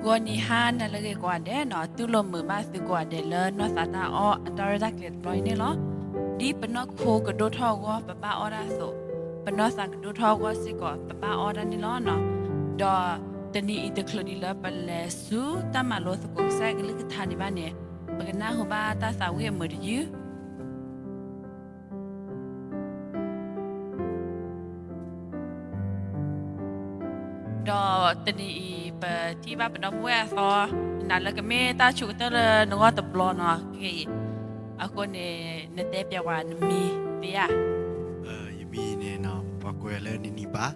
ဂီၤနံၤဟါနၤလၢအဂ့ၤကိးဂၤဒဲးနီၤ, တူၢ်လိာ်မုာ်ဘၣ်သုကိးဂၤဒဲးလၢနီၢ်သးတၢ်အီၣ်အတၢ်ရဲၣ်တၢ်ကျဲၤတဘျီအံၤန့ၣ်လီၤ. ဒ်ပနီၢ်ခိကဒိၣ်ထီၣ်အဂီၢ် ပဘၣ်အီၣ်တၢ်အသိး, ပနီၢ်သးကဒိၣ်ထီၣ်အဂီၢ်စ့ၢ်ကီး ပဘၣ်အီၣ်တၢ်န့ၣ်လီၤနီၤ. ဒီးတနံၤအံၤတချုးဒံးလၢပလဲၤဆူတၢ်မၤလိသကိးကစၢ်ယွၤကလုၢ်ကထါဒံးဘၣ်န့ၣ်, ပကနၢ်ဟူဘၣ်တၢ်သးဝံၣ်အမုာ်တယုၢ် ဒီးတနံၤအံၤ ပထံၣ်ဘၣ်ပဒီပုၢ်ဝဲၢ်အသီ, နၤလၢကမ့ၢ်တၢ်ဆိကတၢၢ်လၢနဂီၢ်တဘျီနီၤ, ခဲအံၤ, အဃိန့ၣ် နတဲပျးဝဲနမံၤသ့ဧါ. ယမံၤန့ၣ်နီၤ ပှၤကိးယၤလၢနနံၤပၢ်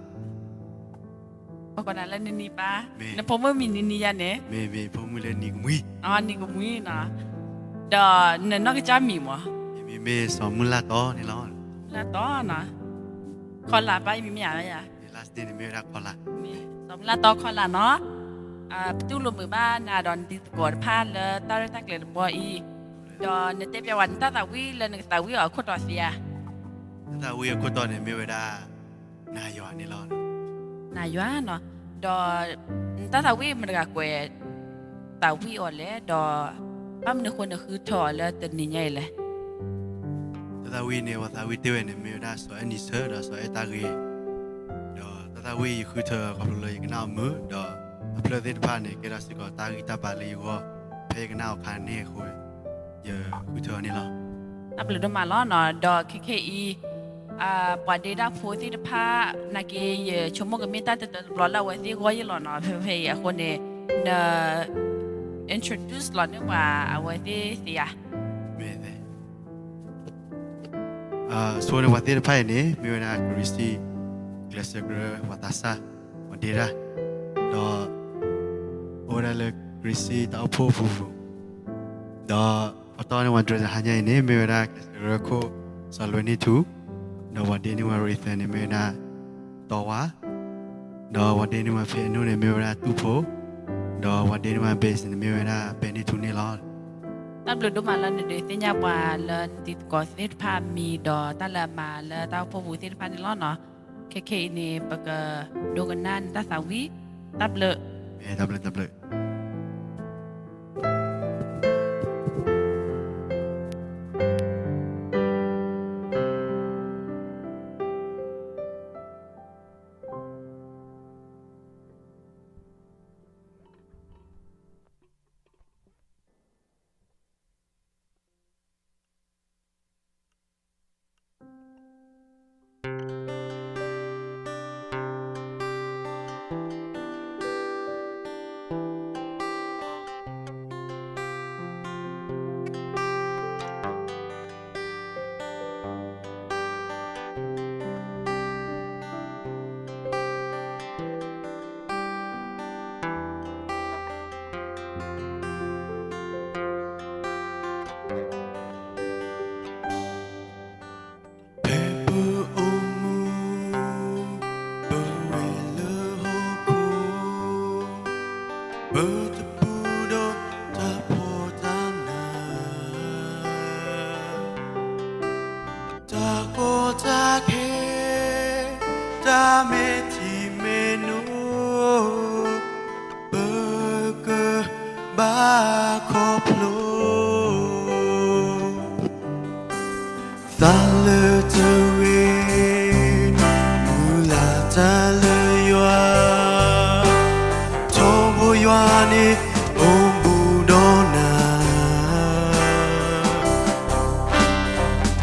ပှၤကိးနၤလၢနနံၤပၢ်, နဖိမုၣ်မံၤနံၤနံၤယါန့ၣ်, မ့ၢ်ဖိမုၣ်လၢနံၤကမှံ, နံၤကမှံနီၤ, ဒီးနနီၢ်ကစၢ်မံၤမ့ၢ်, မ့မ့ၢ်စီၤမုၢ်လၢ်တီနီၤလီၤ, လၢ်တီနီၤ, ခီလၣ်ဘၣ်ယမံၤမ့ၢ်ဧါ, လၢ်စတ့န့ၣ်မ့ၢ်ဝဲဒၣ်ခီလၣ်, စီၤမုၢ်လၢ်တီခီလၣ်နီၤ, ပတူၢ်လိာ်မုာ်ဘၣ်နၤဒီးနတံၤသကိးတဖၣ်လၢတၢ်ရဲၣ်တၢ်ကျဲၤတဘျီအံၤ, ဒီးနတဲပျးဝဲနတၢ်သးဝံၣ်လၢနကသးဝံၣ်အီၤအခိၣ်တီသ့ဧါ. တၢ်သးဝံၣ်အခိၣ်တီန့ၣ်မ့ၢ်ဝဲဒၣ် နၤယွၤန့ၣ်လီၤ. နၤယွၤနီၤ, ဒီးနတၢ်သးဝံၣ်မတၤတဂၤကွဲး သးဝံၣ်အီၤလဲၣ်, ဒီးဘၣ်မနုၤအဃိနဃုထၢအီၤလၢ တနံၤညါအံၤလဲၣ်. တၢ်သးဝံၣ်န့ၣ် ပှၤသးဝံၣ်တ့ၢ်ဝဲန့ၣ် မ့ၢ်ဝဲဒၣ်စီၤအဲၣ်နံၤဆၢ ဒီးစီၤအဲၣ်တၢ်ဂ့ၤ, ဒီးတၢ်သးဝံၣ်ယဃုထၢခီဖျိလၢယကနၣ်အီၤမုာ်, ဒီးအဖျၢၣ်သ့ၣ်တဖၣ်န့ၣ် ကဲထီၣ်စ့ၢ်ကီးတၢ်ဂံၢ်တၢ်ဘါလၢယဂီၢ်, ဖဲယကနၣ်အီၤအခါန့ၣ်အဃိ, ယဃုထၢအီၤန့ၣ်လီၤ. တၢ်ဘျုးဒိၣ်မးလီၤနီၤ, ဒီးခဲခဲအံၤ ပှၤဒ့တၢ်ဖိသ့ၣ်တဖၣ် နာ်က့ ယဆိကမိၣ်ကမ့ၢ်တၢ်တတၢတဘျီလၢအဝဲသ့ၣ်ဂီၢ်ယဲၢ်လီၤနီၤ, ဖဲဖဲအံၤအဃိန့ၣ် န introduce လီၤန့ၢ်ပှၤအဝဲသ့ၣ်သ့ဧါ. မ့ၢ် ဆိန့ၣ်ပှၤသ့ၣ်တဖၣ်အံၤန့ၣ် မ့ၢ်ဝဲဒၣ်ကရံၣ်စံၣ် ကျဲးစၢးကရၢ ပှၤသးစၢ် ပှၤဒ့တၢ်, ဒီး အိၣ်ဝဲဒၣ်လၢကရံၣ်စံၣ်တၢ်အိၣ်ဖှိၣ်အပူၤ, ဒီးပတီၢ်န့ၢ်ပှၤဒြဲၤတဟါညါအံၤန့ၣ် မ့ၢ်ဝဲဒၣ်ကျဲးစၢးကရၢခိၣ် စီၤလွဲနံၣ်ထူ, ဒီးပှၤဒ့န့ၢ်ပှၤရံၣ်သၢန့ၣ် မ့ၢ်ဝဲဒၣ်တီဝါ, ဒီးပှၤဒ့န့ၢ်ပှၤဖဲအနိၣ်န့ၣ် မ့ၢ်ဝဲဒၣ်တူၢ်ဖိ, ဒီးပှၤဒ့န့ၢ်ပှၤဘဲစ့န့ၣ် မ့ၢ်ဝဲဒၣ်ပဲနံၣ်ထူန့ၣ်လီၤ. တၢ်ဘျုးဒိၣ်မးလၢနဒုးသ့ၣ်ညါပှၤလၢနတံၤသကိးသ့ၣ်တဖၣ်အမံၤ ဒီးတၢ်လၢအမၤလၢတၢ်အိၣ်ဖှိၣ်ပူၤသ့ၣ်တဖၣ်န့ၣ်လီၤနီၤ. ခဲခဲအံၤန့ၣ် ပကဒိကနၣ်နတၢ်သးဝံၣ်, တၢ်ဘျုး, တၢ်ဘျုးတၢ်ဘျုး. Pepper omu, pawela hoko, patapudo tapotana, takotake, tameti meno, peke bakoplo. Thalete we, mula tale yua, tobo yua ni obu dona.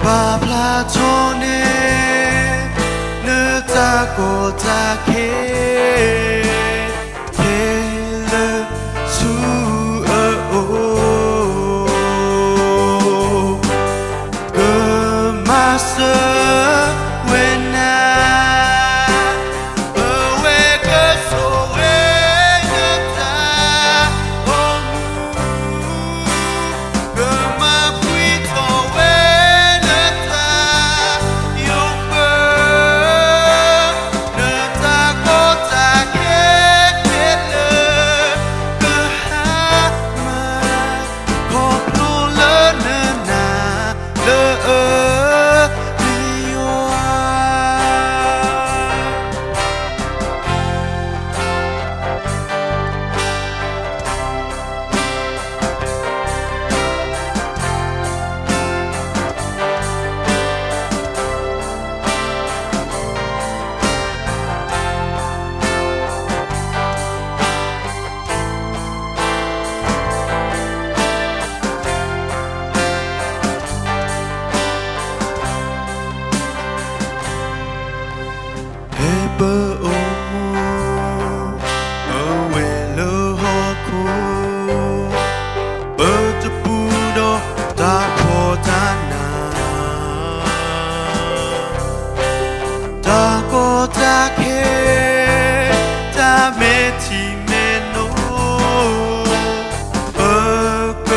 Papla tone, ne takotake. Hele su e o. Ke mase wena, ewe ke so wena ta omu. Ke ma pui to wena ta yoke. Ne takotake. ပအိၣ်မူ ပဝဲလၢဟီၣ်ခိၣ် ပတပူၤဒီးတၢ်ဖှီၣ်တၢ်နး တၢ်ကီတၢ်ခဲ တၢ်မဲာ်ထံမဲာ်နိ ပက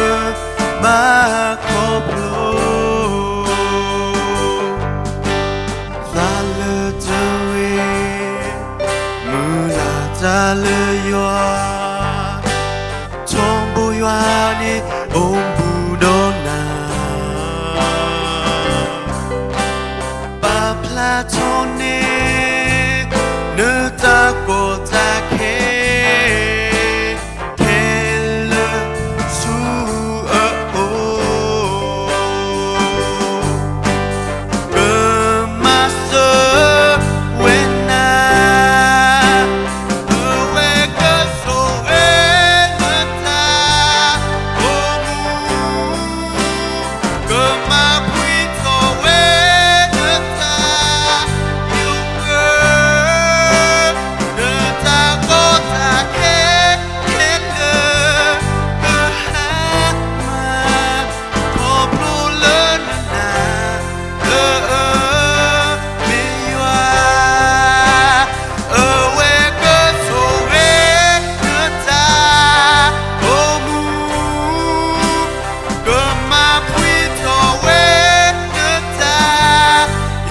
ဘၣ်ခီဖျိ သးလၢတဂ့ၤ မုၢ်လၢ်တၢ်လၢယွၤ ထီဘိယွၤန့ၣ် အိၣ်ဘူးဒီးနၤ ပာ်ဖျါထီၣ်န့ၢ် နတၢ်ကီတၢ်ခဲ ခဲလၢာ်ဆူအအိၣ် ကမၤစၢၤဝဲနၤ ပဝဲကဆိၣ်ဂ့ၤနတၢ်အိၣ်မူ ကမၤပှဲၤထီၣ်ဝဲနတၢ် ယိဃၢ နတၢ်ကီတၢ်ခဲ ခဲလၢာ်ကဟါမၢ် ခီဖျိလၢနနာ် လၢအမ့ၢ်ယွၤ အဝဲကဆိၣ်ဂ့ၤနတၢ်အိၣ်မူ ကမၤပှဲၤထီၣ်ဝဲနတၢ်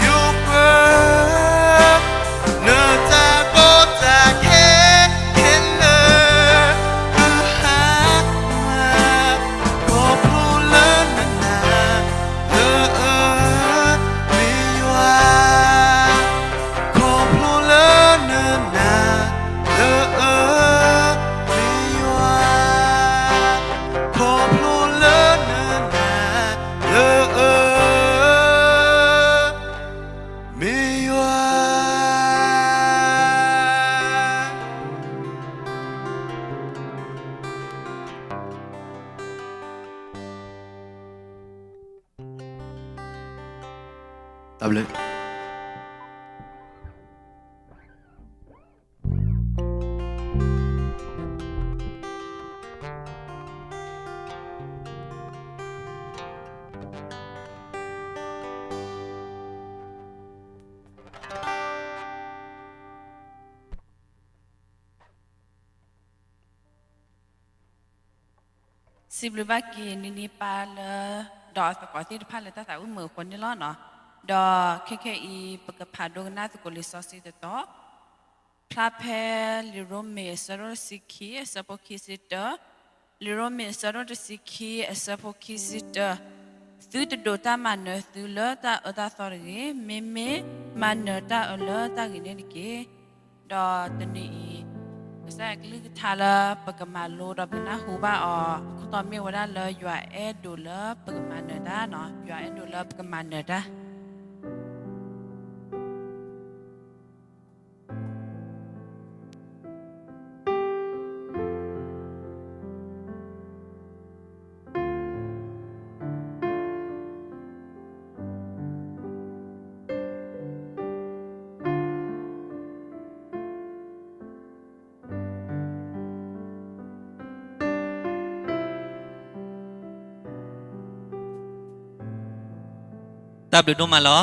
ယိဃၢ နတၢ်ကီတၢ်ခဲ ခဲလၢာ်ကဟါမၢ် ခီဖျိလၢနနာ် လၢအမ့ၢ်ယွၤ ခီဖျိလၢနနာ် လၢအမ့ၢ်ယွၤ ခီဖျိလၢနနာ် လၢအမ့ၢ်ယွၤ တၢ်ဘျုး စံးဘျုးဘၣ်က့ၤ နံၤနံၤပၢ်လၢ ဒီးအသကိးသ့ၣ်တဖၣ်လၢတၢ်သးဝံၣ်မုာ်အဃိန့ၣ်လီၤ. ဒီးခဲခဲအံၤ ပကဖးဒိကနၣ်သကိးလံာ်စီဆှံတတီၤ ဖျါဖဲလံာ်ရိမ့ၤအဆၢဒိၣ်တဆံခံ အဆၢဖိခံဆံတၢ, လံာ်ရိမ့ၤအဆၢဒိၣ်တဆံခံ အဆၢဖိခံဆံတၢ, သုတဒိးတၢ်မၤနၢၤသုလၢတၢ်အၢတၢ်သီတဂ့ၤ, မ့မ့ၢ်မၤနၢၤတၢ်အၢလၢတၢ်ဂ့ၤန့ၣ်တက့ၢ်. ဒီးတနံၤအံၤ ကစၢ်ယွၤကလုၢ်ကထါလၢပကမၤလိဒီးပကနၢ်ဟူဘၣ်အီၤ အခိၣ်တီမ့ၢ်ဝဲဒၣ်လၢယွၤအဲၣ်ဒိးလၢပကမၤနၢၤတၢ်, ယွၤအဲၣ်ဒိးလၢပကမၤနၢၤတၢ် တၢ်ဘျုးဒိၣ်မးလီၤ.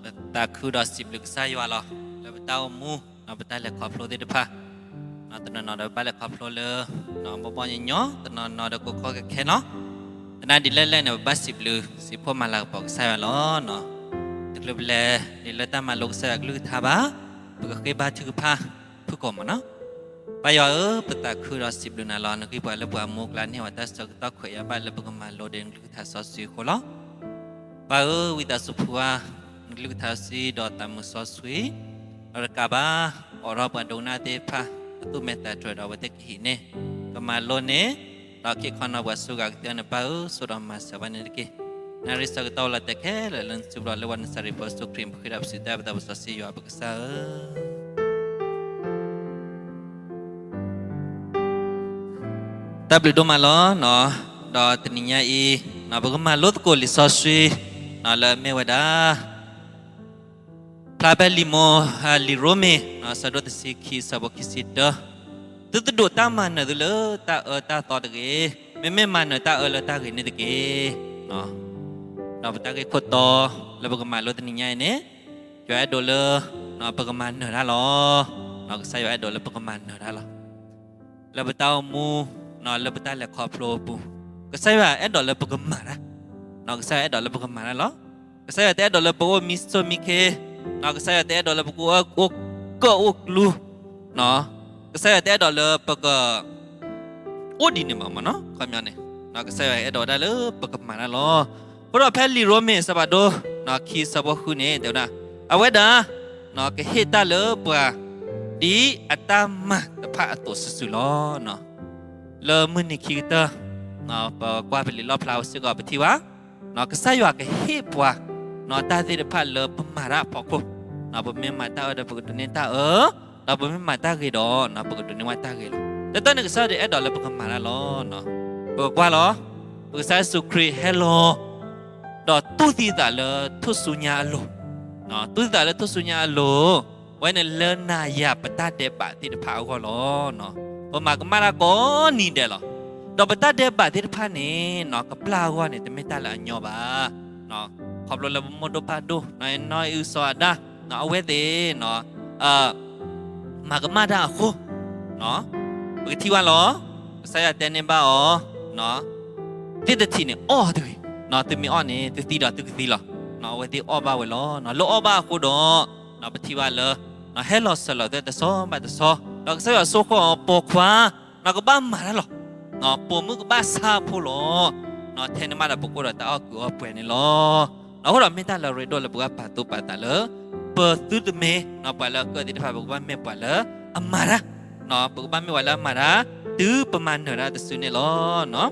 ပသးခုဒီးစံးဘျုးကစၢ်ယွၤလီၤ. လၢပတၢ်အိၣ်မူ ပတၢ်လဲၤခီဖျိသ့ၣ်တဖၣ် တနီၤနီၤဒီးဘၣ်လဲၤခီဖျိလၢ ဘီဘီညီညီ, တနီၤနီၤဒီးကိးခီခဲခဲနီၤ. သနာ်ဒ်လဲၣ်လဲၣ်န့ၣ် ပဘၣ်စံးဘျုးစံးဖှိၣ်မၤလၤကပီၤကစၢ်ယွၤလီၤ. တချုးပလဲၤဒ်လၢတၢ်မၤလိကစၢ်ယွၤကလုၢ်ကထါဘၣ်, ပကဃ့ဘါထုကဖၣ်ဖုၣ်ကိာ်မးနီၤ. ပၢ်ယွၤဧၢ, ပသးခုဒီးစံးဘျုးနၤလီၤ. နဃ့ပှၤလၢပှၤအမိၢ်ကျါန့ၢ်ဝဲတၢ်ဆၢကတီၢ်ခွဲးယာ်ဘၣ်လၢပကမၤလိဒီးနကလုၢ်ကထါစီဆှံအဃိလီၤ. ပၢ်ဧၢ, ဝံသးစူၤဖှူဝါ နကလုၢ်ကထါစီဆှံဒီးသးမုာ်စီဆှံ ဒီးတကးဘၣ် အိးထီၣ်ပှၤဒိကနၣ်သ့ၣ်တဖၣ် အသူၣ်မဲာ်သးတြဲၤဒီးအဝဲသ့ၣ်ကဟံးန့ၢ် ကမၤလိန့ၢ် ဒီးခံခီနီၤပှၤစူၢ်က့ၤကသ့အီၤန့ၣ် ပၢ်ဧၢ, ဆိးဒီးမၤစၢၤဘၣ်န့ၣ်တက့ၢ်. နၣ်ရံၣ်ဆၢကတီၢ်ဝဲလီၤတဲာ်ခဲလၢာ်လၢနစုပူၤလီၤ. လၢပှၤနစၤရ့းဖိယ့ၣ်ၡူးခရံာ် ပဃ့ဒီးပစံးတၢ်ပသးပစီဆှံယွၤပကစၢ်ဧၢ. တၢ်ဘျုးဒိၣ်မးလီၤ. ဒီးတနံၤညါအံၤ ပကမၤလိသကိးလံာ်စီဆှံ လၢအမ့ၢ်ဝဲဒၣ် ဖျါဖဲလံာ်မိၢ်, လံာ်ရိမ့ၤ, ဆၢဒိၣ်တဆံခံ ဆၢဖိခံဆံတၢ, သုတဒိးတၢ်မၤနၢၤသုလၢတၢ်အၢတၢ်သီတဂ့ၤ, မ့မ့ၢ်မၤနၢၤတၢ်အၢလၢတၢ်ဂ့ၤန့ၣ်တက့ၢ်. ဒီးပတၢ်ဂ့ၢ်ခိၣ်တီလၢပကမၤလိတနံၤညါအံၤန့ၣ်, ယွၤအဲၣ်ဒိးလၢ ပကမၤနၢၤတၢ်လီၤ. ကစၢ်ယွၤအဲၣ်ဒိးလၢပကမၤနၢၤတၢ်လီၤ. လၢပတၢ်အိၣ်မူ, လၢပတၢ်လဲၤခီဖျိအပူၤ, ကစၢ်ယွၤအဲၣ်ဒိးလၢပကမၤတၢ်, ကစၢ်ယွၤအဲၣ်ဒိးလၢပကမၤတၢ်လီၤ. ကစၢ်ယွၤတအဲၣ်ဒိးလၢပအိၣ်မံဆိမံခ့, ကစၢ်ယွၤတအဲၣ်ဒိးလၢပကအိၣ်ကၢၣ်အိၣ်ကျူ, ကစၢ်ယွၤတအဲၣ်ဒိးလၢပက အိၣ်ဒ်န့ၣ်ဘၣ်မ့ၢ်နီၤ, ခီပညီန့ၣ်, ကစၢ်ယွၤအဲၣ်ဒိးဝဲဒၣ်လၢပကမၤတၢ်လီၤ. အဃိဒီးဖဲလံာ်ရိမ့ၤအဆၢဖးဒိၣ် ခံဆၢဖိဃုန့ၣ် တဲဝဲဒၣ်, အဝဲဒၣ် ကဟ့ၣ်တၢ်လၢပှၤ ဒ်အတၢ်မၤတဖၣ်အသိးစုာ်စုာ်လီၤ. လၢမုၢ်နံၤခံကတၢၢ် ပကွၢ်ပလံာ်လီၣ်ဖျါဝဲစ့ၢ်ကီး ပထံၣ်ဘၣ် ကစၢ်ယွၤကဟ့ၣ်ပှၤ တၢ်သ့ၣ်တဖၣ်လၢပမၤတၢ်အဖီခိၣ်, ပမ့ၢ်မၤတၢ်အၢဒီးပကဒိးန့ၢ်တၢ်အၢ, ဒီးပမ့ၢ်မၤတၢ်ဂ့ၤဒီး ပကဒိးန့ၢ်ဝဲတၢ်ဂ့ၤလီၤ. တၢ်တၢ်န့ၣ်ကစၢ်ယွၤအဲၣ်ဒိးလၢပကမၤတၢ်လီၤ. ပကကွၢ်လီၤ, ပကစၢ်ယ့ၣ်ၡူးခရံာ်ဟဲလီၤ ဒီးတူၢ်သံသးလၢထူၣ်စုညါအလိၤ, တူၢ်သံသးလၢထူၣ်စုညါအလိၤ, အဝဲန့ၣ်လၢနၤယၤပတၢ်ဒဲးဘးသ့ၣ်တဖၣ်အဂီၢ်လီၤ. ပမၤကမၣ်တၢ်ကိးနံၤဒဲးလီၤ. ဒီးပတၢ်ဒဲးဘးသ့ၣ်တဖၣ်န့ၣ် ကပျၢ်အဂီၢ်န့ၣ် တမ့ၢ်တၢ်လၢအညီဘၣ်. ခီဖျိလၢပမိၢ်ဒိၣ်ပၢ်ဒိၣ် နီၢ်အံၣ်နီၢ်အုၣ်စီၤအၤဒၣ် အဝဲသ့ၣ် မၤကမၣ်တၢ်အဃိ, ပကထံၣ်ဘၣ်လီၤ. ကစၢ်ယွၤတဲန့ၢ်ဘၣ်အီၤ, သ့ၣ်တထံးန့ၣ် အီၣ်တဂ့ၤ, သုမ့ၢ်အီၣ်န့ၣ် သုသံဒီးသုကသံလီၤ. အဝဲသ့ၣ်အီၣ်ဘၣ်ဝဲလီၤ. လၢအီၣ်ဘၣ်အဃိဒီး ပထံၣ်ဘၣ်လၢ ဟဲလီၤစၢၤလီၤသွဲၣ်တဆီဘၣ်တဆီ, ဒီးကစၢ်ယွၤစိဃီၤအီၤပိာ်ခွါ ကဘၣ်မၤတၢ်လီၤ. ပိာ်မုၣ်ကဘၣ်ဆါဖိလီၤ. ထဲန့ၣ်မးဒီးပကအိၣ်ဒီးတၢ်အီၣ်ကုးအီပှဲၤန့ၣ်လီၤ. အဃိဒီးမ့ၢ်တၢ်လၢအရ့ဒိၣ်လၢပကဘၣ်ပာ်သူၣ်ပာ်သးလၢ ပသုတမ့ၢ်ပှၤလၢအကၢၣ်သ့ၣ်တဖၣ် ပကဘၣ်မ့ၢ်ပှၤလၢအမၤတၢ်, ပကဘၣ်မ့ၢ်ပှၤလၢအမၤတၢ် တုၤပမၤနၢၤတၢ်တစုန့ၣ်လီၤ. လံာ်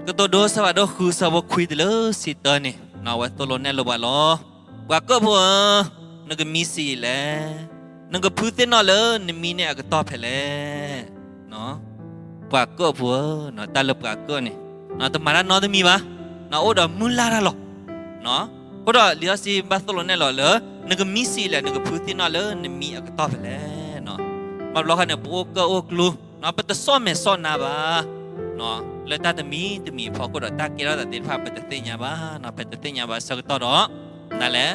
ကတိၤဒိ အဆၢဖးဒိၣ်ဃု အဆၢဖိခွံတုၤလၢဆံတၢန့ၣ် အဝဲသိၣ်လိနဲၣ်လိပှၤလီၤ. ပှၤကၢၣ်ဖိဧၢ, နကမံဆံးယံာ်လဲၣ်. နကဖုသ့ၣ်နီၣ်လၢနမံန့ၣ်အကတီၢ်ဖဲလဲၣ်. ပှၤကၢၣ်ဖိဧၢ, တၢ်လၢပှၤကၢၣ်န့ၣ် တမၤတၢ်နီတမံၤဘၣ်, အိၣ်ဒီးမုၢ်လၢ်တၢ်လီၤ. အဃိဒီးလံာ်စီဆှံဘၣ်သိၣ်လိနဲၣ်လီၤလၢ နကမံဆံးယံာ်လဲၣ်, နကဖုသ့ၣ်နီၣ်လၢနမံအကတီၢ်ဖဲလဲၣ်. ဘၣ်ဘျီဃီန့ၣ် ပအိၣ်ကၢၣ်အိၣ်ကျူ ပတစိၢ်မဲာ်စိၢ်နါဘၣ် လၢတၢ်တမံၤတမံၤအဖီခိၣ်ဒီး တၢ်ကဲထီၣ်သးသ့ၣ်တဖၣ် ပတသ့ၣ်ညါဘၣ်. ပတသ့ၣ်ညါဘၣ်အဆၢကတီၢ်ဒီး ဒ်လဲၣ်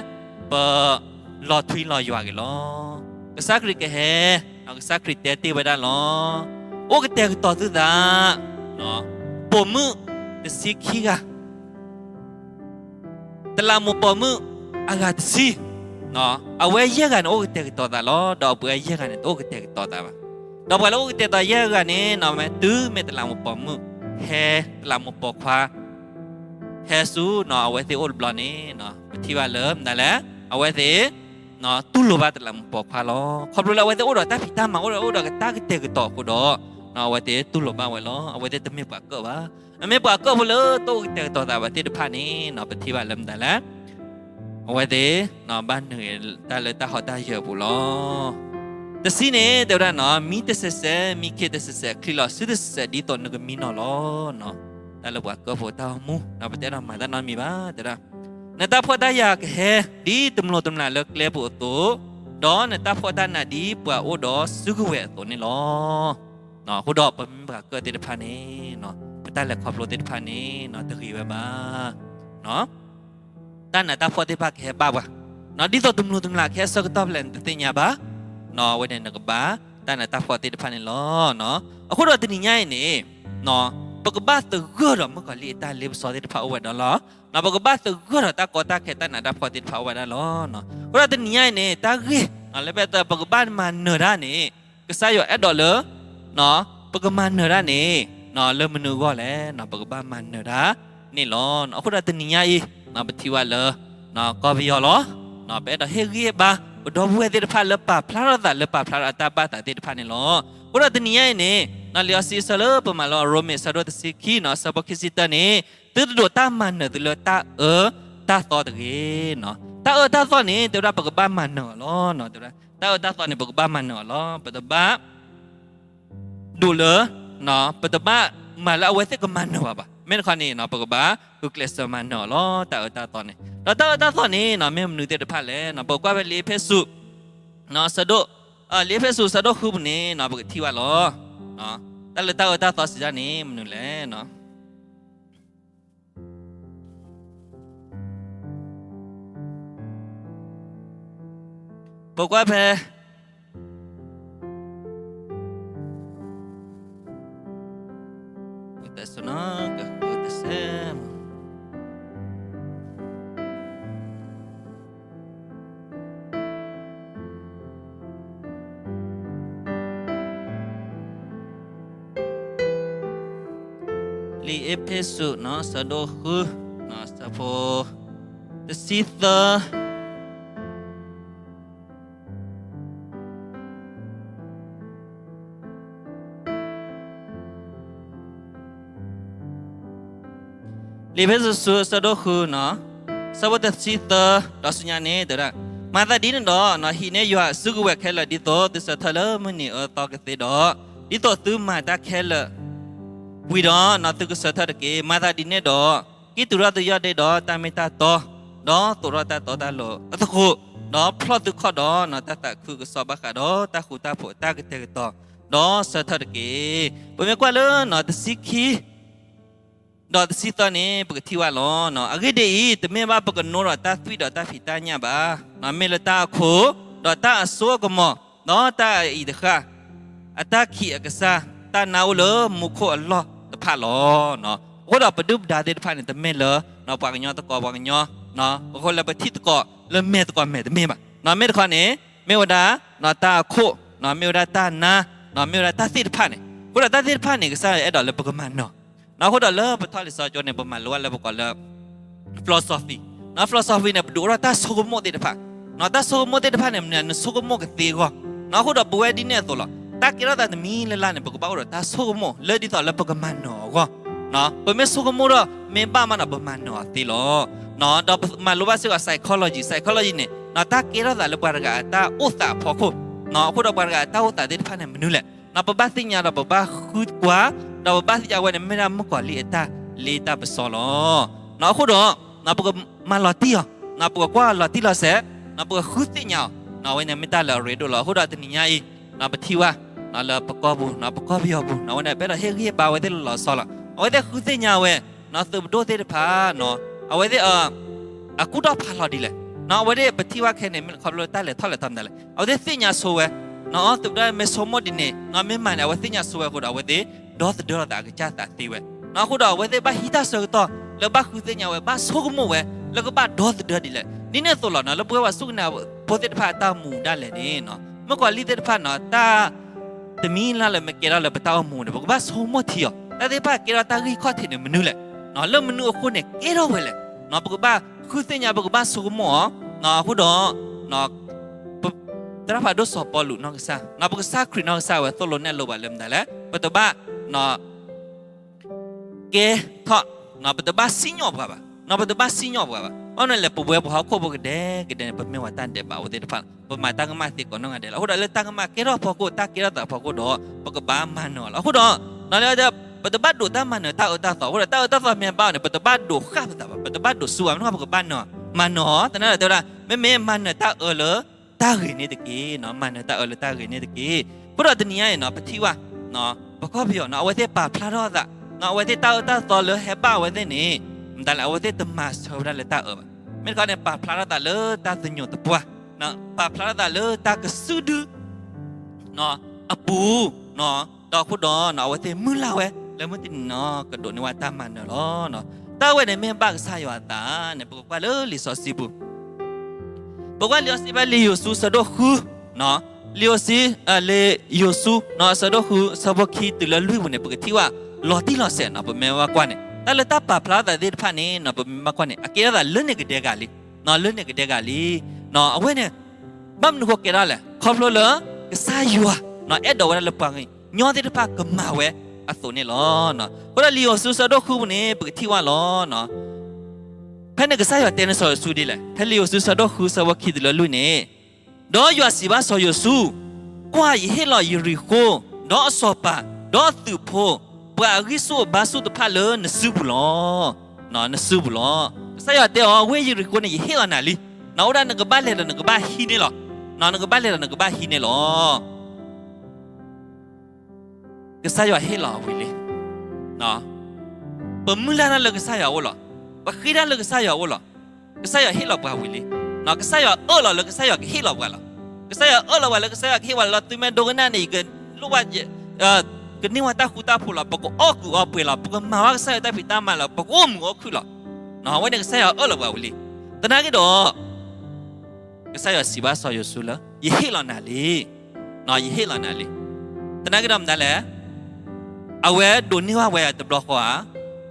ပလီၤထွံလီၤယွၤက့ၤလီၤ. ကစၢ်ခရံာ်ကဟဲ, ကစၢ်ခရံာ်တဲတ့ၢ်ဝဲဒၣ်လီၤ. အိၣ်ကတဲာ်ကတီၤသုသး, ပိာ်မုၣ်တဆံခံဂၤ တလးမူးပိာ်မုၣ်အဂၤတဆံ, အဝဲယဲၢ်ဂၤန့ၣ် အိၣ်ကတဲာ်ကတီၤသးလီၤ. ဒီးအပှၤယဲၢ်ဂၤန့ၣ် တအိၣ်ကတဲာ်ကတီၤသးဘၣ်. ဒီးပှၤလၢအိၣ်ကတဲာ်ကတီၤယဲၢ်ဂၤန့ၣ် မ့ၢ်တုၤမ့ၢ်တလးမူးပိာ်မုၣ် ဟဲ, တလးမူးပိာ်ခွါ ဟဲဆူ အဝဲသ့ၣ်အိၣ်တဘျီန့ၣ် ပထံၣ်ဘၣ်လၢ ဒ်လဲၣ် အဝဲသ့ၣ် တူၢ်လိာ်ဘၣ်တလးမူးပိာ်ခွါလီၤ. ခီဖျိလၢအဝဲသ့ၣ်အိၣ်ဒီးတၢ်ဖံးတၢ်မၤ အိၣ်ဒီးအိၣ်ဒီးတၢ်ကတဲာ်ကတီၤအဃိဒီး အဝဲသ့ၣ်တူၢ်လိာ်ဘၣ်ဝဲလီၤ. အဝဲသ့ၣ်တမ့ၢ်ပှၤကၢၣ်ဘၣ်. အမ့ၢ်ပှၤကၢၣ်ဖိလၢတအိၣ်ကတဲာ်ကတီၤသးဘၣ်သ့ၣ်တဖၣ်န့ၣ် ပထံၣ်ဘၣ်လၢ ဒ်လဲၣ် အဝဲသ့ၣ် ဘၣ်နုာ်တၢ်လၢတၢ်ဟီၣ်တၢ်ယၢၤအပူၤလီၤ. တဆံန့ၣ် တဲဝဲဒၣ် မံတစဲးစဲး, မံခ့တစဲးစဲး, ချံးလီၤစုတစဲးစဲး ဒ်သိးနကမံနီၤလီၤ. တၢ်လၢပှၤကၢၣ်ဖိတၢ်အိၣ်မူ ပတအဲၣ်ဒိးမၤတၢ်နီတမံၤဘၣ် တဲဝဲဒၣ်. နတၢ်ဖှီၣ်တၢ်ယာ်ကဟဲ ဒ်တမျိးတမျာ်လၢကျဲပူၤအသိး, ဒီးနတၢ်ဖှီၣ်တၢ်နးဒ်ပှၤအိၣ်ဒီးစုကဝဲၤအသိးန့ၣ်လီၤ. အဃိဒီးပမ့ၢ်ပှၤကၢၣ်သ့ၣ်တဖၣ်န့ၣ် ပတၢ်လဲၤခီဖျိသ့ၣ်တဖၣ်န့ၣ် တဂ့ၤဝဲဘၣ်. တၢ်နးတၢ်ဖှီၣ်သ့ၣ်တဖၣ်ကဟဲဘၣ်ပှၤ, ဒ်သိးတမျိးတမျာ်ကဟဲဆၢကတီၢ်ဖဲလဲၣ် နတသ့ၣ်ညါဘၣ်. အဝဲန့ၣ်နကဘၣ်တၢ်နးတၢ်ဖှီၣ်သ့ၣ်တဖၣ်န့ၣ်လီၤ. အဃိဒီးတနံၤညါအံၤန့ၣ် ပကဘၣ်သဂၢၢ်ဒီးမုၣ်ကီၤလံၢ်အတၢ်လ့ပစီသ့ၣ်တဖၣ်အိၣ်ဝဲဒၣ်လီၤ. ပကဘၣ်သဂၢၢ်ဒီးတၢ်ကီတၢ်ခဲတၢ်နးတၢ်ဖှီၣ်သ့ၣ်တဖၣ်အိၣ်ဝဲဒၣ်လီၤ. အဃိဒီးတနံၤညါအံၤန့ၣ် တၢ်ဂ့ၢ် လၢပအဲၣ်ဒိးပကဘၣ်မၤနၢၤတၢ်န့ၣ် ကစၢ်ယွၤအဲၣ်ဒိးလၢ ပကမၤနၢၤတၢ်န့ၣ် လၢမနုၤအဂီၢ်လဲၣ်. ပကဘၣ်မၤနၢၤတၢ်န့ၣ်လီၤ. အဃိဒီးတနံၤညါအံၤ ပထံၣ်ဘၣ်လၢ ကီၢ်ပယီၤလီၤ. ပအဲၣ်ဒိးဟ့ၣ်ဂံၢ်ဟ့ၣ်ဘါ ပဒီပုၢ်ဝဲၢ်သ့ၣ်တဖၣ်လၢပာ်ဖျါထီၣ်သးလၢပာ်ဖျါထီၣ်အတၢ်ဘၣ်သးသ့ၣ်တဖၣ်န့ၣ်လီၤ. အဃိဒီးတနံၤညါအံၤန့ၣ် လံာ်စီဆှံအဆၢလၢပမၤလိ ရိမ့ၤအဆၢဒိၣ်တဆံခံ အဆၢဖိခံဆံတၢန့ၣ် သုတဒိးတၢ်မၤနၢၤသုလၢတၢ်အၢတၢ်သီတဂ့ၤ. တၢ်အၢတၢ်သီန့ၣ် တဲဝဲဒၣ်ပကဘၣ်မၤနၢၤအီၤလီၤ. တၢ်အၢတၢ်သီန့ၣ် ပကဘၣ်မၤနၢၤအီၤလီၤ. ပတဘၣ် ဒိးလၢ ပတဘၣ်မၤလၢအဝဲသ့ၣ်ကမၤနၢၤဘၣ်ဘၣ်. မ့ၢ်တခီန့ၣ် ပကဘၣ်ဂုာ်ကျဲးစၢးမၤနၢၤအီၤလီၤ တၢ်အၢတၢ်သီန့ၣ်. ဒီးတၢ်အၢတၢ်သီန့ၣ် မ့ၢ်မနုၤသ့ၣ်တဖၣ်လဲၣ်. ပကကွၢ်ဖဲလံာ်အ့းဖ့းစူး ဆၢဒိၣ်, လံာ်အ့းဖ့းစူးဆၢဒိၣ်ဃုပူၤန့ၣ် ပကထံၣ်ဘၣ်လီၤ. တၢ်လၢတၢ်အၢတၢ်သီစံးဒ်န့ၣ် မနုၤလဲၣ်. ပကွၢ်ဖဲ လံာ်အ့းဖ့းစူး ဆၢဒိၣ်ဃု ဆၢဖိ တဆံသၢ လံာ်အ့းဖ့းစူး ဆၢဒိၣ်ဃု ဆၢဖိတဆံသၢ ဒီးဆူညါန့ၣ် တဲဝဲဒၣ်, မၤသးဒ်န့ၣ်ဒီး ဟံးန့ၢ်ယွၤအစုကဝဲၤခဲလၢာ် ဒ်သိးသုဆၢထၢၣ်လၢမုၢ်နံၤအၢသီကသ့ဒီး, ဒ်သိးသုမၤတၢ်ခဲလၢာ်ဝံၤဒီး သုကဆၢထၢၣ်တက့ၢ်. မၤသးဒ်န့ၣ်ဒီး ကံၢ်တူာ်ထီၣ်သုယီၢ်ဒ့ဒီးတၢ်မ့ၢ်တၢ်တီ, ဒီးသိးထီၣ်တၢ်တီတၢ်လိၤအသကိး, ဒီးဖျီၣ်သုခီၣ်ဒီးတၢ်သးခုကစီၣ်ဘၣ်ဃးဒီးတၢ်ဃူတၢ်ဖိးအတၢ်ကတဲာ်ကတီၤ, ဒီးဆၢထၢၣ်တက့ၢ်. ပမ့ၢ်ကွၢ်လၢ တဆံခံ ဒီးတဆံသၢန့ၣ် ပကထံၣ်ဘၣ်လီၤ. အဂ့ၢ်ဒ်အံၤ, တမ့ၢ်ဘၣ်ပကနိဒီးတၢ်သွံၣ်ဒီးတၢ်ဖံးတၢ်ညၣ်ဘၣ်, မ့ၢ်လၢတၢ်အခိၣ်, ဒီးတၢ်အစိအကမီၤ, ဒီးတၢ်အအံၤတဃၣ်, အတၢ်ခံးအကစၢ်, တၢ်နါအိၣ်လၢမူခိၣ်အလီၢ်တဖၣ်လီၤ. အဃိဒီးပဒုၣ်ပဒါသ့ၣ်တဖၣ်န့ၣ် တမ့ၢ်လၢ ပှၤကညီသကိးပှၤကညီ, အဃိလၢပထံၣ်သကိးလၢမဲာ်သကိးမဲာ်တမ့ၢ်ဘၣ်. မ့ၢ်တခီန့ၣ် မ့ၢ်ဝဲဒၣ် တၢ်အခိၣ်, မ့ၢ်ဝဲဒၣ်တၢ်နါ, မ့ၢ်ဝဲဒၣ်တၢ်သ့ၣ်တဖၣ်န့ၣ်, အဃိဒီးတၢ်သ့ၣ်တဖၣ်န့ၣ် ကစၢ်ယွၤအဲၣ်ဒိးလၢပကမၤနၢၤ အဃိဒီးလၢပထီၣ်လံာ်စီဆှံကၠိန့ၣ် ပမၤလိဘၣ်လၢပကိးလၢ philosophy, philosophy န့ၣ် ပဒုးအိၣ်ထီၣ်တၢ်ဆိကမိၣ်သ့ၣ်တဖၣ်, တၢ်ဆိကမိၣ်သ့ၣ်တဖၣ်န့ၣ် မနုၤနဆိကမိၣ်ကသ့အဂီၢ်, အဃိဒီးပဝဲဒ်န့ၣ်အသိးလီၤ. တၢ်ကဲထီၣ်သးတမံၤလၢ်လၢ်န့ၣ် ပကဘၣ်အိၣ်ဒီးတၢ်ဆိကမိၣ်လၢဒ်သိးလၢပကမၤနၢၤအဂီၢ်, ပမ့ၢ်ဆိကမိၣ်ဒီးမ့ၢ်ဘၣ်မးဒီး ပမၤနၢၤအီၤသ့လီၤ. ဒီးပမၤလိဘၣ်စ့ၢ်ကီး psychology, psychology န့ၣ် တၢ်ကဲထီၣ်သးလၢပှၤတဂၤအတၢ်အိၣ်သးအဖီခိၣ်, အဃိဒီးပှၤတဂၤအတၢ်အိၣ်သးသ့ၣ်တဖၣ်န့ၣ် မနုၤလဲၣ်, ပဘၣ်သ့ၣ်ညါဒီးပဘၣ်ဃုကွၢ်, ဒီးပဘၣ်သ့ၣ်ညါဝဲန့ၣ် မ့ၢ်ဒၣ်မုၣ်ကီၤလံၢ်အတၢ်လ့တၢ်ပစီလီၤ. အဃိဒီး ပကမၤလီၤတံၢ်အီၤ, ပကကွၢ်လီၤတံၢ်လီၤဆဲး, ပကဃုသ့ၣ်ညါအီၤ, အဝဲန့ၣ်မ့ၢ်တၢ်လၢအရ့ဒိၣ်လီၤ. အဃိဒီးတနံၤညါအံၤ ပထံၣ်ဘၣ်လၢပကီၢ်ပူၤ, ပကီၢ်ပယီၤပူၤ အဝဲန့ၣ် ပအဲၣ်ဒိးဟ့ၣ်ဂံၢ်ဟ့ၣ်ဘါအဝဲသ့ၣ်လီၤလီၤဆီဆီလီၤ. အဝဲသ့ၣ်ဃုသ့ၣ်ညါဝဲ သုးပဒိၣ်သ့ၣ်တဖၣ် အဝဲသ့ၣ် အကူၣ်ထီၣ်ဖးလီၤဒ်လဲၣ်, အဝဲသ့ၣ်ပထံၣ်ဘၣ်ခဲန့ၣ် မ့ၢ်ခီဖျိလၢတၢ်လဲၤထီၣ်လဲၤထီမတၤလဲၣ်, အဝဲသ့ၣ်သ့ၣ်ညါဆိဝဲ, သုးပဒိၣ်မ့ၢ်ဆိကမိၣ်ဒ်န့ၣ် မ့ၢ်မၤန့ၣ် အဝဲသ့ၣ်ညါဆိဝဲအဃိဒီး အဝဲသ့ၣ်ဒီသဒၢလိာ်သးအကစၢ်သးသ့ဝဲ, အဃိဒီးအဝဲသ့ၣ်ဘၣ်ဟံးတၢ်ဆၢကတီၢ်လၢဘၣ်ဃုသ့ၣ်ညါဝဲ ဘၣ်ဆိကမိၣ်ဝဲ လၢကဘၣ်ဒီသဒၢဒ်လဲၣ်. ဒ်န့ၣ်အသိးလီၤ လၢပဝဲပှၤစူၢ်က့ၤနာ်က့ၤဖိသ့ၣ်တဖၣ်အတၢ်အိၣ်မူဒၣ်လဲာ်န့ၣ် မုၣ်ကီၤလံၢ်သ့ၣ်တဖၣ်န့ၣ် တၢ် တမံၤလၢ်လၢမ့ၢ်ကဲထီၣ်လၢပတၢ်အိၣ်မူန့ၣ် ပကဘၣ်ဆိကမိၣ်ထံအီၤ, တၢ်သ့ၣ်တဖၣ်ကဲထီၣ်တၢ်ဂ့ၢ်ခီၣ်ထံးန့ၣ်မနုၤလဲၣ်, လၢမနုၤအဃိန့ၣ်ကဲထီၣ်ဝဲလဲၣ်, ပကဘၣ်ဃုသ့ၣ်ညါ ပကဘၣ်ဆိကမိၣ်အီၤ, အဃိဒီး သရၣ်ဖးဒိၣ်စီၤပီလူးနီၢ်ကစၢ်, ပကစၢ်ခရံာ်နီၢ်ကစၢ်ဝဲသိၣ်လိနဲၣ်လိပှၤလၢမတၤလဲၣ်, ပတဘၣ် ကဲထီၣ်, ပတဘၣ်စံၣ်ညီၣ်ပှၤဘၣ်, ပတဘၣ်စံၣ်ညီၣ်ပှၤဘၣ်. ဘၣ်မနုၤလဲၣ် ပဝဲပှၤဟီၣ်ခိၣ်ဖိကဒဲကဒဲန့ၣ် ပမ့ၢ်ပှၤတၢ်ဒဲးဘးဖိသ့ၣ်တဖၣ်, ပမၤတၢ်ကမၣ်သ့ကိးနီၢ်ဂၤဒဲးလီၤ. အဃိဒီးလၢတၢ်ကမၣ်ကဲထီၣ်အဖီခိၣ်, တၢ်ကဲထီၣ်သးအဖီခိၣ်ဒီး ပကဘၣ်မၤနၢၤလီၤ. အဃိဒီး ပတဘၣ်ဒိးတၢ်မၤနၢၤတၢ်အၢတၢ်သီ, အဃိဒီးတၢ်အၢတၢ်သီမ့ၢ်ဘၣ်အီၤန့ၣ် ပတဘၣ်ဒိးဃၣ်ပသးဘၣ်, ပတဘၣ်ဒိးစူးဘၣ်, မ့ၢ်ပကဘၣ်နၢၤ, မၤနၢၤအီၤ, သနာ်က့တဲဝဲဒၣ် မ့မ့ၢ်မၤနၢၤတၢ်အၢလၢ တၢ်ဂ့ၤန့ၣ်တက့ၢ်, မၤနၢၤတၢ်အၢလၢတၢ်ဂ့ၤန့ၣ်တက့ၢ်. အဃိဒီးတနံၤညါအံၤန့ၣ် ပထံၣ်ဘၣ် ပကီၢ်ပယီၤန့ၣ် အဝဲသ့ၣ်ပာ်ဖျါထီၣ်အသး, အဝဲသ့ၣ်တၢ်အၢတၢ်သီလၢဟဲဘၣ်အဝဲသ့ၣ်န့ၣ် မတၤလဲၣ် အဝဲသ့ၣ်တမၤဆၢဝဲဒၣ်လၢတၢ်အၢဘၣ်. မ့ၢ်တခီန့ၣ် ပာ်ဖျါထီၣ်သးလၢတၢ်သညိးသပှၢ်, ပာ်ဖျါထီၣ်သးလၢတၢ်ကစုဒု အပူၤ, ဒီးအဃိဒီး အဝဲသ့ၣ်မုၢ်လၢ်ဝဲ လၢမုၢ်တနံၤန့ၣ် ကဒိးန့ၢ်ဝဲတၢ်မၤနၢၤလီၤ. တၢ်ဝဲန့ၣ်မ့ၢ်ဘၣ်ကစၢ်ယွၤအသးန့ၣ် ပကကွၢ်လၢလံာ်စီဆှံပူၤ, ပကွၢ်လံာ်စီဆှံဖဲလံာ်ယိၤၡူးဆၢဒိၣ်ဃု, လံာ်ယိၤၡူး, လံာ်ယိၤၡူး ဆၢဒိၣ်ဃု ဆၢဖိခံတုၤလၢလွံၢ်ပူၤန့ၣ် ပကထံၣ်ဘၣ်လီၤတံၢ်လီၤဆဲးန့ၣ် ပမ့ၢ်ဘၣ်ကွၢ်န့ၣ် တၢ်လၢတၢ်ပာ်ဖျါသးသ့ၣ်တဖၣ်န့ၣ် ပမ့ၢ်ဘၣ်ကွၢ်န့ၣ် အကဲထီၣ်သးလၢန့ၣ်ကဒဲကလံ, လၢန့ၣ်ကဒဲကလံ. အဝဲန့ၣ် ဘၣ်မနုၤဃိကဲထီၣ်လဲၣ်, ခီဖျိလၢ ကစၢ်ယွၤ အဲၣ်ဒိးဝဲဒၣ်လၢပှၤကညီသ့ၣ်တဖၣ်ကမၤဝဲအသိးန့ၣ်လီၤ. အဃိဒီးလံာ်ယိၤၡူးဆၢဒိၣ်ဃုပူၤန့ၣ် ပကထံၣ်ဘၣ်လီၤ. ဖဲန့ၣ်ကစၢ်ယွၤတဲန့ၢ်စီၤယိၤၡူဒ်လဲၣ်, ဖဲလံာ်ယိၤၡူးဆၢဒိၣ်ဃုဆၢဖိခံတုၤလၢလွံၢ်န့ၣ်, ဒီးယွၤစံးဘၣ်စီၤယိၤၡူ, ကွၢ်, ယဟ့ၣ်လီၤယရံၤဃိၣ်, ဒီးအစီၤပၤ, ဒီးအသုးဖိ, ပှၤအဂံၢ်ဆူၣ်အဘါဆူၣ်တဖၣ်လၢနစုပူၤလီၤ. နစုပူၤလီၤ. ကစၢ်ယွၤတဲအီၤ, ဝ့ၢ်ယရံၣ်ဃိန့ၣ် ယဟ့ၣ်လီၤနၤလံ. နအိၣ်ဒၣ်နကဘၣ်လဲၤဒီးနကဘၣ်ဟံးန့ၢ်လီၤ. နကဘၣ်လဲၤဒီးနကဘၣ်ဟံးန့ၢ်လီၤ. ကစၢ်ယွၤဟ့ၣ်လီၤအဝံၤလံ. ပမုၢ်လၢ်တၢ်လၢကစၢ်ယွၤအအိၣ်လီၤ. ပဃ့တၢ်လၢကစၢ်ယွၤအအိၣ်လီၤ. ကစၢ်ယွၤဟ့ၣ်လီၤပှၤဝံၤလံ. ကစၢ်ယွၤအၢၣ်လီၤလၢကစၢ်ယွၤကဟ့ၣ်လီၤပှၤလီၤ. ကစၢ်ယွၤအၢၣ်လီၤပှၤလၢကစၢ်ယွၤကဟ့ၣ်ပှၤလီၤ. သုမ့ၢ်ဒိကနၣ်န့ၣ် ယကလိၣ်ဘၣ် ကန့ၢ်ဝဲတၢ်ဃူတၢ်ဖိးလီၤ. ပကအီၣ်ကူးအီပှဲၤလီၤ. ပကမၤဘၣ်ကစၢ်ယွၤတၢ်ဖံးတၢ်မၤလီၤ. ပကအိၣ်မုာ်အိၣ်ခုၣ်လီၤ. အဝဲန့ၣ်ကစၢ်ယွၤအၢၣ်လီၤပှၤဝံၤလံ. သနာ်က့ဒီး ကစၢ်ယွၤစံးဘၣ်စီၤယိၤၡူလၢ ယဟ့ၣ်လီၤနၤလံ. ယဟ့ၣ်လီၤနၤလံ. သနာ်က့ဒီးမတၤလဲၣ်, အဝဲဒိးန့ၢ်ဘၣ်ဝဲတဘျီဃီဧါ,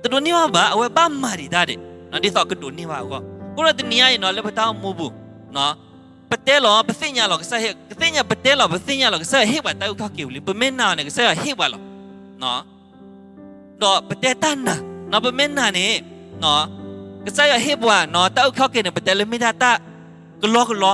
တဒိးန့ၢ်ဘၣ်ဘၣ်, အဝဲဘၣ်မၤဒံးတၢ်ဒံး, ဒ်သိးကဒိးန့ၢ်ဘၣ်အဂီၢ်. အဃိဒီးတနံၤညါအံၤနီၤ လၢပတၢ်အိၣ်မူပူၤ, ပတဲလီၤ ပသ့ၣ်ညါလီၤ ကစၢ်ယွၤဟ့ၣ်, ပသ့ၣ်ညါ ပတဲလီၤ ပသ့ၣ်ညါလီၤ ကစၢ်ယွၤဟ့ၣ်ပှၤတၢ်အုၣ်ခီၣ်က့ၤပူၤလံ. ပမ့ၢ်နာ်အီၤန့ၣ် ကစၢ်ယွၤဟ့ၣ်ပှၤလီၤ. ဒီးပတဲတၢ်နာ်, ပမ့ၢ်နာ်န့ၣ်, ကစၢ်ယွၤဟ့ၣ်ပှၤနီၤ တၢ်အုၣ်ခီၣ်က့ၤန့ၣ် ပတဲလၢမ့ၢ်ဒၣ်တၢ်ကလီကလီ,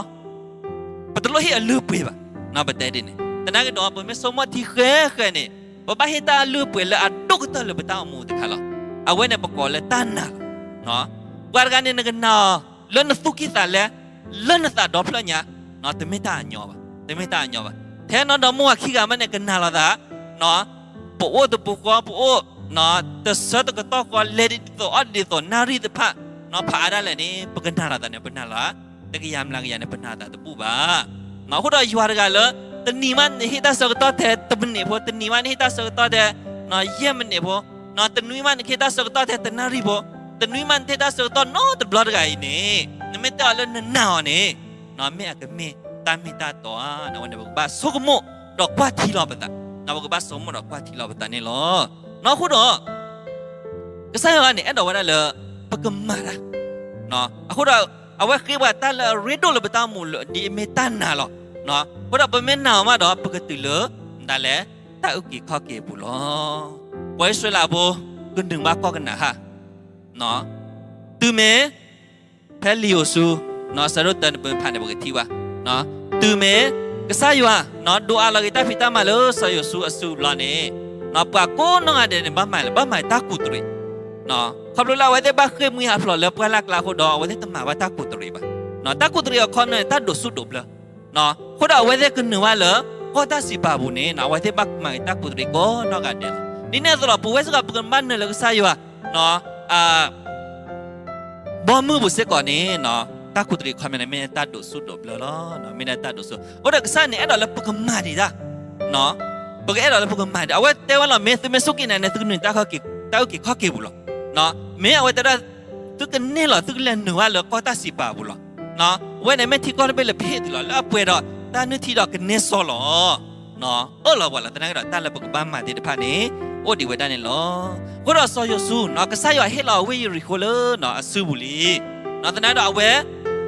ပတလိၣ်ဟ့ၣ်အလုၢ်အပှ့ၤဘၣ်, ပတဲဒ်န့ၣ်. သနာ်က့ဒီး ပမ့ၢ်ဆိကမိၣ်ထံဃဲဃဲန့ၣ် ပဘၣ်ဟ့ၣ်တၢ်အလုၢ်အပှ့ၤလၢအဒိၣ်ကတၢၢ်လၢပတၢ်အိၣ်မူတခါလီၤ. အဝဲန့ၣ်ပကိးလၢတၢ်နာ်လီၤ. ပှၤတဂၤန့ၣ် နကနာ်အီၤ လၢနသူၣ်ကံၢ်သးလဲ, လၢနသးဒီဖျၢၣ်ညါ, တမ့ၢ်တၢ်အညီဘၣ်, တမ့ၢ်တၢ်အညီဘၣ်. ထဲနီၢ်ဒီမါဝၤခံဂၤမးန့ၣ် ကနာ်လိာ်သး, ပအိၣ်တပူၤဃီ ပအိၣ်တဆၢတကတီၢ်ဃီ လဲၤဒ်သိးအီၣ်ဒ်သိး နၣ်ရံၣ်တဖၣ်, ဖးအါဒၣ်လဲာ်န့ၣ် ပကနာ်လိာ်သးန့ၣ် ပနာ်လိာ်, တကယၤမျးကယၤန့ၣ် ပနာ်လိာ်သးတဘူၣ်ဘၣ်. အဃိဒီးယွၤတဂၤလၢ တနံၤမးနဟ့ၣ်တၢ်ဆၢကတီၢ်ထဲတမံးနံးဖိ, တနံၤမးနဟ့ၣ်တၢ်ဆၢကတီၢ်ထဲ ယဲၢ်မံးနံးဖိ, တနွံမးနဟ့ၣ်တၢ်ဆၢကတီၢ်ထဲတနၣ်ရံၣ်ဖိ, တနွံမးနဟ့ၣ်တၢ်ဆၢကတီၢ်နီတဘျီတဂၤအံၤန့ၣ်, နမ့ၢ်တဲအီၤလၢနနာ်အီၤန့ၣ်, မ့ၢ်အကမ့ၢ်တၢ်မ့ၢ်တၢ်တီဧါ. အဝဲန့ၣ် ပကဘၣ်ဆိကမိၣ်ဒီးကွၢ်ထံလီၤပသး, ပကဘၣ်ဆိကမိၣ်ဒီးကွၢ်ထံလီၤပသးန့ၣ်လီၤ. အဃိဒီး ကစၢ်ယွၤန့ၣ် အဲၣ်ဒိးဝဲဒၣ်လၢ ပကမၤတၢ်, အဃိဒီး အဝဲဃ့ပှၤတၢ်လၢအရ့ဒိၣ်လၢပတၢ်အိၣ်မူလၢ ဒ်အမ့ၢ်တၢ်နာ်လီၤ. အဃိဒီးပမ့ၢ်နာ်အီၤမးဒီး ပကတုၤလၢ မတၤလဲၣ်, တၢ်အုၣ်က့ၤခီၣ်က့ၤအပူၤလီၤ. ပှၤအံၣ်စရ့လးဖိ ကနုာ်ဘၣ်ကီၢ်ကနၤဧၣ်, တုၤမ့ၢ် ဖဲလံာ်ယိၤၡူ ဆၢဒိၣ်တၢန့ၣ် ပမ့ၢ်ဖးန့ၣ် ပကထံၣ်ဘၣ်, တုၤမ့ၢ် ကစၢ်ယွၤ ဒိးအးလီၤက့ၤတၢ်ဖံးတၢ်မၤလၢစီၤယိၤၡူအစုပူၤလီၤန့ၣ်, ပှၤကိးနီၢ်ဂၤဒဲးန့ၣ် ဘၣ်မၤလၢ ဘၣ်မၤတၢ်ကူးတရံး, ခီဖျိလၢအဝဲသ့ၣ်ဘၣ်ဃ့ၢ်မှံဟးဖျိးလၢပှၢ်လၢ်ကျါအဃိဒီး အဝဲသ့ၣ်တမၤဘၣ်တၢ်ကူးတရံးဘၣ်. တၢ်ကူးတရံးအခီပညီန့ၣ် တၢ်ဒိးဆူၣ်ဒိးဘျၢ အဃိဒီးအဝဲသ့ၣ်ကနုာ်ဘၣ်လၢ ကီၢ်တၢ်စံးပာ်ပူၤန့ၣ် အဝဲသ့ၣ်ဘၣ်မၤက့ၤတၢ်ကူးတရံးကိးနီၢ်ဂၤဒဲးလီၤ. ဒ်န့ၣ်အသိးလီၤ ပဝဲစ့ၢ်ကီး ပကဘၣ်နုာ်လၢကစၢ်ယွၤ ဘီမုၢ်ပူၤစ့ၢ်ကီးန့ၣ်, တၢ်ကူးတရံးအခီပညီန့ၣ် မ့ၢ်တၢ်ဒိးဆူၣ်ဒိးဘျၢလီၤ. မ့ၢ်ဒၣ်တၢ်ဒိးဆူၣ်, အဃိဒီးကစၢ်န့ၣ် အဲၣ်ဒိးလၢပကမၤဒံးတၢ်, ပကအဲၣ်ဒိးလၢပကမၤဒံး, အဝဲတဲဝဲလီၤ မ့ၢ်သုမ့ၢ် စူၢ်က့ၤနာ်န့ၣ် သုကနုာ်တၢ်အုၣ်က့ၤခီၣ်က့ၤပူၤလီၤ. မ့ၢ်အဝဲတဲဒၣ် သုကန့ၢ်လီၤ သုကလဲၤနုာ်ဘၣ်လၢကီၢ်တၢ်စံးပာ်ပူၤလီၤ. အဝဲန့ၣ်မ့ၢ်ထံကီၢ်တဘ့ၣ်လၢပဟ့ၣ်သုလီၤ လၢအပှဲၤဒီး တၢ်နုၢ်ထံဒီးကနဲစီလီၤ. အၢၣ်လီၤပှၤလီၤ. သနာ်က့ဒီး တၢ်လၢပကဘၣ်မၤသ့ၣ်တဖၣ်န့ၣ် အိၣ်ဒံးဝဲဒၣ်န့ၣ်လီၤ. အဃိဒီးစီၤယိၤၡူ ကစၢ်ယွၤဟ့ၣ်လီၤဝ့ၢ်ယရံၣ်ဃိလၢအစုပူၤလံ. သနာ်က့ဒီးအဝဲ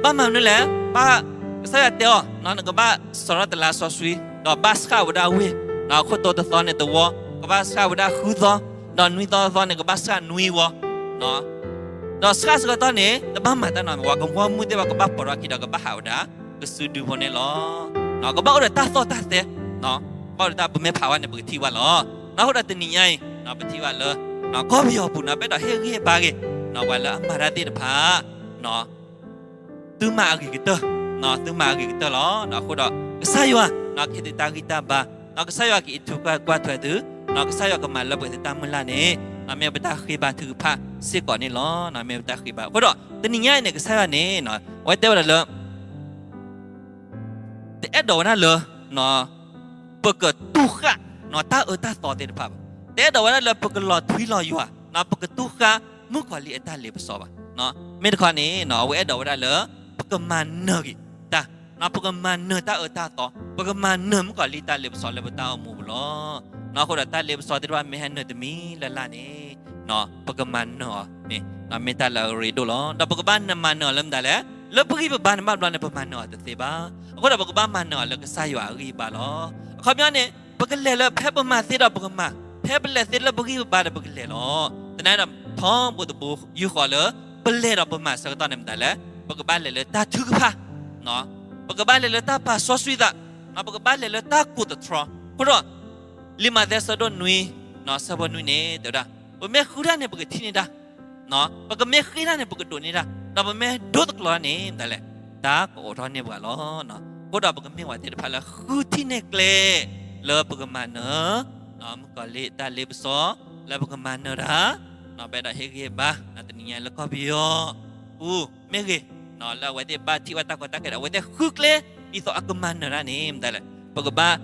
ဘၣ်မၤမနုၤလဲၣ်, ဘၣ် ကစၢ်ယွၤတဲအီၤ နကဘၣ်စရီတလါစီဆှံ ဒီးဘၣ်ဆှၣ်ဝဲဒၣ်ဝ့ၢ်, ခိၣ်တိတသီန့ၣ်တဝီ, ကဘၣ်ဆှၣ်ဝဲဒၣ်ဃုသီ, ဒီးနွံသီတသီန့ၣ် ကဘၣ်ဆှၣ်နွံဝီ ဒီးဆှၣ်ဆၢကတီၢ်န့ၣ် တဘၣ်မၤတၢ်နီတမံၤ, ပှၤကမူမုၢ်သ့ၣ်တဖၣ် ကဘၣ်ပိာ်ထီၣ်ခံဒီး ကဘၣ်ဟးဝဲဒၣ် ကစုဒုဖိန့ၣ်လီၤ. ကဘၣ်အိၣ်ဒီးတၢ်သီၣ်တၢ်သဲ, ဘၣ်အိၣ်ဒီးတၢ် ပမ့ၢ်ဖးဝဲန့ၣ် ပကထံၣ်ဘၣ်လီၤ. အဃိဒီးတနံၤညါအံၤ ပထံၣ်ဘၣ်လၢ ကီၢ်ပယီၤပူၤန့ၣ် ပအဲၣ်ဒိးဟ့ၣ်ဂံၢ်ဟ့ၣ်ဘါက့ၤ ပှၤလၢအမၤတၢ်သ့ၣ်တဖၣ် သုမၤအဂ့ၤကတၢၢ်, သုမၤအဂ့ၤကတၢၢ်လီၤ. အဃိဒီး ကစၢ်ယွၤ ကဟ့ၣ်သုတၢ်ဂံၢ်တၢ်ဘါ, ကစၢ်ယွၤကအံးထွဲကွၢ်ထွဲသု, ကစၢ်ယွၤကမၤလၢပှဲၤသုတၢ်မုၢ်လၢ်န့ၣ် မ့ၢ်ပတၢ်ဃ့ဘါထုကဖၣ်စ့ၢ်ကီးန့ၣ်လီၤ. မ့ၢ်ပတၢ်ဃ့ဘါ. အဃိဒီး တနံၤညါအံၤန့ၣ် ကစၢ်ယွၤန့ၣ် အဝဲတဲဝဲဒၣ်လၢ တအဲၣ်ဒိးဝဲဒၣ်လၢ ပကတူၢ်ဃာ် တၢ်အၢတၢ်သီသ့ၣ်တဖၣ်ဘၣ်. တအဲၣ်ဒိးဝဲဒၣ်လၢပကလီၤထွံလီၤယွၤ, ပကတူၢ်ဃာ်မုၣ်ကီၤလံၢ်အတၢ်လ့ပစီဘၣ်. မ့ၢ်တခီန့ၣ် အဝဲအဲၣ်ဒိးဝဲဒၣ်လၢ ပကမၤနၢၤက့ၤတၢ်, ပကမၤနၢၤတၢ်အၢတၢ်သီ, ပကမၤနၢၤမုၣ်ကီၤလံၢ်တၢ်လ့ပစီလၢပတၢ်အိၣ်မူပူၤလီၤ. အဃိဒီးတၢ်လ့ပစီသ့ၣ်တဖၣ် မ့ၢ်ဟဲနုာ်တမံၤလၢ်လၢ်န့ၣ် ပကမၤနၢၤအီၤန့ၣ် မ့ၢ်တၢ်လၢအရ့ဒိၣ်လီၤ. ဒီးပကဘၣ်မၤနၢၤအီၤလၢမတၤလဲၣ်, လၢပဂံၢ်ပဘါန့ၣ် ဘၣ်ဘျီန့ၣ် ပမၤနၢၤအီၤတသ့ဘၣ်. အဃိဒီး ပကဘၣ်မၤနၢၤအီၤလၢကစၢ်ယွၤအဂံၢ်အဘါလီၤ. အခီပညီန့ၣ် ပကလဲၤလၢဖဲပမၤသ့ဒီးပကမၤ, ဖဲပလဲၤသ့လၢပဂံၢ်ပဘါဒီးပကလဲၤလီၤ. သနာ်ဒီး ထီဘိတဘိယူၢ်ဃီလၢ ပလဲၤဒီးပမၤဆၢကတီၢ်န့ၣ်မတၤလဲၣ်, ပကဘၣ်လဲၤလၢတၢ်ထုကဖၣ်, ပကဘၣ်လဲၤလၢတၢ်ပာ်စီဆှံသး, ပကဘၣ်လဲၤလၢတၢ်ကိးသတြီ. အဃိဒီး လံာ်မးသဲဆၢဒိၣ်နွံ ဆၢဖိနွံန့ၣ် တဲဝဲဒၣ်, ပမ့ၢ်ဃုတၢ်န့ၣ် ပကထံၣ်န့ၢ်တၢ်, ပကမ့ၢ်ဃ့တၢ်န့ၣ် ပကဒိးန့ၢ်တၢ်, ဒီးပမ့ၢ်ဒိတကျိၤတၢ်န့ၣ် မတၤလဲၣ်, တၢ်ကအိးထီၣ်န့ၢ်ပှၤလီၤ. အဃိဒီးပကမ့ၢ်ပှၤသ့ၣ်တဖၣ်လၢဃုထံၣ်န့ၢ်ကျဲ လၢပကမၤနၢၤ မုၣ်ကီၤလံၢ်တၢ်လ့ပစီ လၢပကမၤနၢၤတၢ်, ပအဲၣ်ဒိးဟ့ၣ်ဂံၢ်ဟ့ၣ်ဘါ တနံၤညါလၢကီၢ်ပယီၤပူၤမ့ၢ်ဂ့ၤ, လၢအဝဲသ့ၣ်ဘၣ်ထံၣ်ဘၣ်တၢ်ကီတၢ်ခဲဒီး အဝဲသ့ၣ်ဃုကျဲ ဒ်သိးအကမၤနၢၤတၢ်န့ၣ် မတၤလဲၣ်, ပကဘၣ်,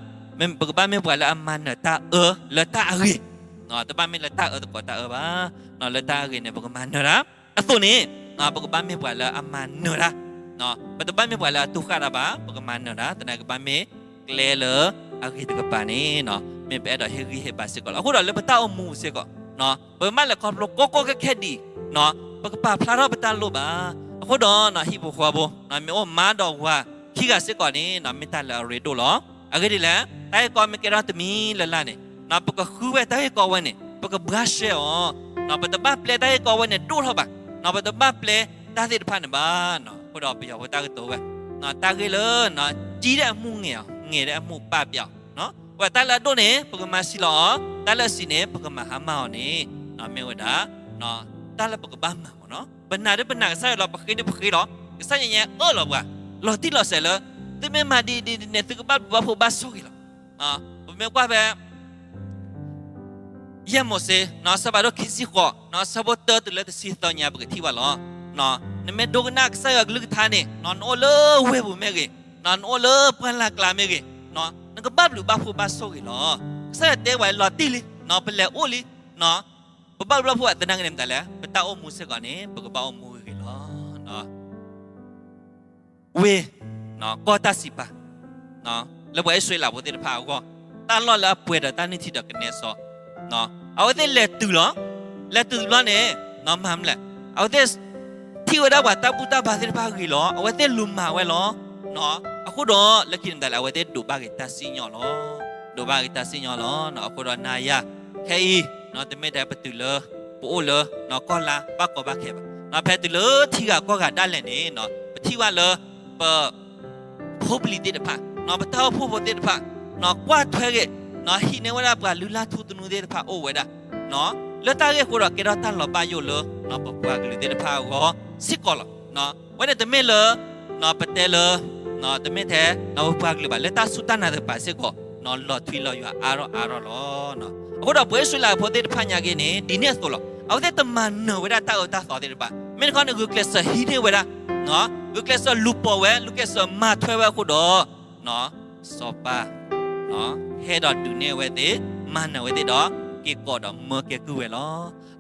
ပကဘၣ်မ့ၢ်ပှၤလၢအမၤနၢၤတၢ်အၢလၢတၢ်အဂ့ၤ, တဘၣ်မ့ၢ်လၢတၢ်အၢသကိးတၢ်အၢဘၣ်, လၢတၢ်အဂ့ၤန့ၣ် ပကမၤနၢၤတၢ်, အသိးန့ၣ် ပကဘၣ်မ့ၢ်ပှၤလၢအမၤနၢၤတၢ်, ပတဘၣ်မ့ၢ်ပှၤလၢအတူၢ်ဃၣ်တၢ်ဘၣ်, ပကမၤနၢၤတၢ် သနာ်က့ဘၣ်မ့ၢ်ကျဲလၢအဂ့ၤတကပၤန့ၣ် မ့ၢ်ပအဲၣ်ဒိးဟ့ၣ်ဂံၢ်ဟ့ၣ်ဘါစ့ၢ်ကီးလီၤ. အဃိဒီးလၢပတၢ်အိၣ်မူစ့ၢ်ကီး ပမ့ၢ်လဲၤခီဖျိကိးကိးခဲခဲဒ်အံၤ, ပကပာ်ဖျါထီၣ်ပတၢ်လိၣ်ဘၣ်. အဃိဒီး ဟံၣ်ဖိဃီဖိ မ့ၢ်အိၣ်မါဒီးဝၤခံဂၤစ့ၢ်ကီးန့ၣ် မ့ၢ်တၢ်လၢအရ့ဒိၣ်လီၤ. အဂ့ၢ်ဒ်လဲၣ်, တၢ်ဂ့ၢ်ကီမ့ၢ်ကဲထီၣ်တမံၤလၢ်လၢ်န့ၣ် ပကဃုဝဲတၢ်ဂ့ၢ်ကီဝဲန့ၣ် ပကဘှါရှဲအီၤ, ပတဘၣ်ပျဲတၢ်ဂ့ၢ်ကီဝဲန့ၣ်ဒိၣ်ထီၣ်ဘၣ်, ပတဘၣ်ပျဲတၢ်သ့ၣ်တဖၣ်န့ၣ်ဘၣ်. အဃိဒီးပယီၤဖိတၢ်ကတိၤဝဲ တၢ်ဂ့ၢ်လၢ ကံဒၣ်အမူၣ်ငဲၤအီၤ, ငဲၤဒၣ်အမူၣ်ပာ်ပျးအီၤ, ဝဲတၢ်လၢအဒိၣ်န့ၣ် ပကမၤဆံးလီၤအီၤ, တၢ်လၢအဆံးန့ၣ် ပကမၤဟါမၢ်အီၤန့ၣ် မ့ၢ်ဝဲဒၣ် တၢ်လၢပကဘၣ်မၤမ့ၢ်နီၤ. ပနာ်ဒ်ပနာ်ကစၢ်ယွၤလီၤ, ပဃ့ဒ်ပဃ့လီၤ, ကစၢ်ယွၤညါအၢၣ်လီၤပှၤ လီၤတံၢ်လီၤဆဲးလၢ သုမ့ၢ်မၤဒ်အံၤဒ်န့ၣ် သုကဘၣ်ဘျုးဘၣ်ဖှိၣ်ဘၣ်ဆိၣ်ဂ့ၤလီၤ. ပမ့ၢ်ကွၢ်ဖဲ ယဲၢ်မိၤၡ့ ဆၢဖးဒိၣ်ခံဆံဃိး ဆၢဖိတၢတုၤလၢတဆံသၢညါ ပကထံၣ်ဘၣ်လီၤ. နမ့ၢ်ဒိကနၣ်ကစၢ်ယွၤကလုၢ်ကထါန့ၣ် နအိၣ်လၢဝ့ၢ်ပူၤမ့ၢ်ဂ့ၤ, နအိၣ်လၢပှၢ်လၢ်ကျါမ့ၢ်ဂ့ၤ, နကဘၣ်ဘျုးဘၣ်ဖှိၣ်ဘၣ်ဆိၣ်ဂ့ၤလီၤ. ကစၢ်ယွၤတဲဝဲလီၤတံၢ်လံ, ပလဲၤအိၣ်လံ, ပဘၣ်ဘျုးဘၣ်ဖှိၣ်သနာ်က့န့ၣ်မတၤလဲၣ်, ပတၢ်အိၣ်မူစ့ၢ်ကီးန့ၣ် ပကဘၣ်အိၣ်မူဂ့ၤဂ့ၤလီၤ. ဝ့ၢ် ကီၢ်တၢ်စံးပာ် လၢပှၤအံၣ်စရ့လးဖိသ့ၣ်တဖၣ်အဂီၢ်, တၢ်လီၢ်လၢအပှဲၤဒီးတၢ်နုၢ်ထံဒီးကနဲစီ, အဝဲသ့ၣ်လဲၤတုၤလီၤ, လဲၤတုၤတဘျီန့ၣ် မၤမလဲၣ်, အဝဲသ့ၣ်ထံၣ်ဝဲဒၣ်ပှၤတၢ်ဘူၣ်တၢ်ဘါသ့ၣ်တဖၣ်ဂ့ၤလီၤ, အဝဲသ့ၣ်လူၤမၤဝဲလီၤ. အဃိဒီး လၢခံန့ၣ်မတၤလဲၣ်, အဝဲသ့ၣ်ဒိးဘၣ်က့ၤတၢ်စံၣ်ညီၣ်လီၤ, ဒိးဘၣ်က့ၤတၢ်စံၣ်ညီၣ်လီၤ. အဃိဒီးနၤယၤ ခဲအံၤ တမ့ၢ်ထဲပတုၤလၢ ပအိၣ်လၢ ကီၢ်လါ ဘၣ်ကီဘၣ်ခဲဘၣ်, ဖဲတုၤလၢထံဂၤကီၢ်ဂၤဒၣ်လဲာ်န့ၣ် ပထံၣ်ဘၣ်လၢ ပ ဖိပလံၤသ့ၣ်တဖၣ်, ပတၢ်အိၣ်ဖှိၣ်ဖိသ့ၣ်တဖၣ် ကွၢ်ထွဲဂ့ၤ, ဟံးန့ၢ်ဝဲဒၣ်ပှၤလုၢ်လၢ်ထူသနူသ့ၣ်တဖၣ်အိၣ်ဝဲဒၣ် လၢတၢ်ဂ့ၢ်အဃိဒီးကဲထီၣ်တၢ်လီၤဘၣ်ယိၣ်လၢ ပပှၤကလုာ်သ့ၣ်တဖၣ်အဂီၢ်စ့ၢ်ကီးလီၤ. ဝဲန့ၣ်တမ့ၢ်လၢ ပတဲလၢ တမ့ၢ်ထဲ ပပှၤကလုာ်ဘၣ် လၢတၢ်စူၢ်တၢ်နာ်တကပၤစ့ၢ်ကီး လီၤထွံလီၤယွၤအါထီၣ်အါထီၣ်လီၤ. အဃိဒီးပှၤအံၣ်စရ့လးဖိသ့ၣ်တဖၣ်ညါက့ၤန့ၣ် ဒ်န့ၣ်အသိးလီၤ. အဝဲသ့ၣ်တမၤနၢၤဝဲဒၣ်တၢ်အၢတၢ်သီသ့ၣ်တဖၣ်, မ့ၢ်တခီန့ၣ် ဂုာ်ကျဲးစၢးဟံးန့ၢ်ဝဲဒၣ်, ဂုာ်ကျဲးစၢးလူၤပိာ်ဝဲ ဂုာ်ကျဲးစၢးမၤထွဲဝဲအဃိဒီး စီၤပၤ ဟဲဒီးဒုးနဲၣ်ဝဲသ့ၣ်, မၤနၢၤဝဲသ့ၣ်ဒီး က့ၤကိးဒီးမၢကဲကုၢ်ဝဲလီၤ.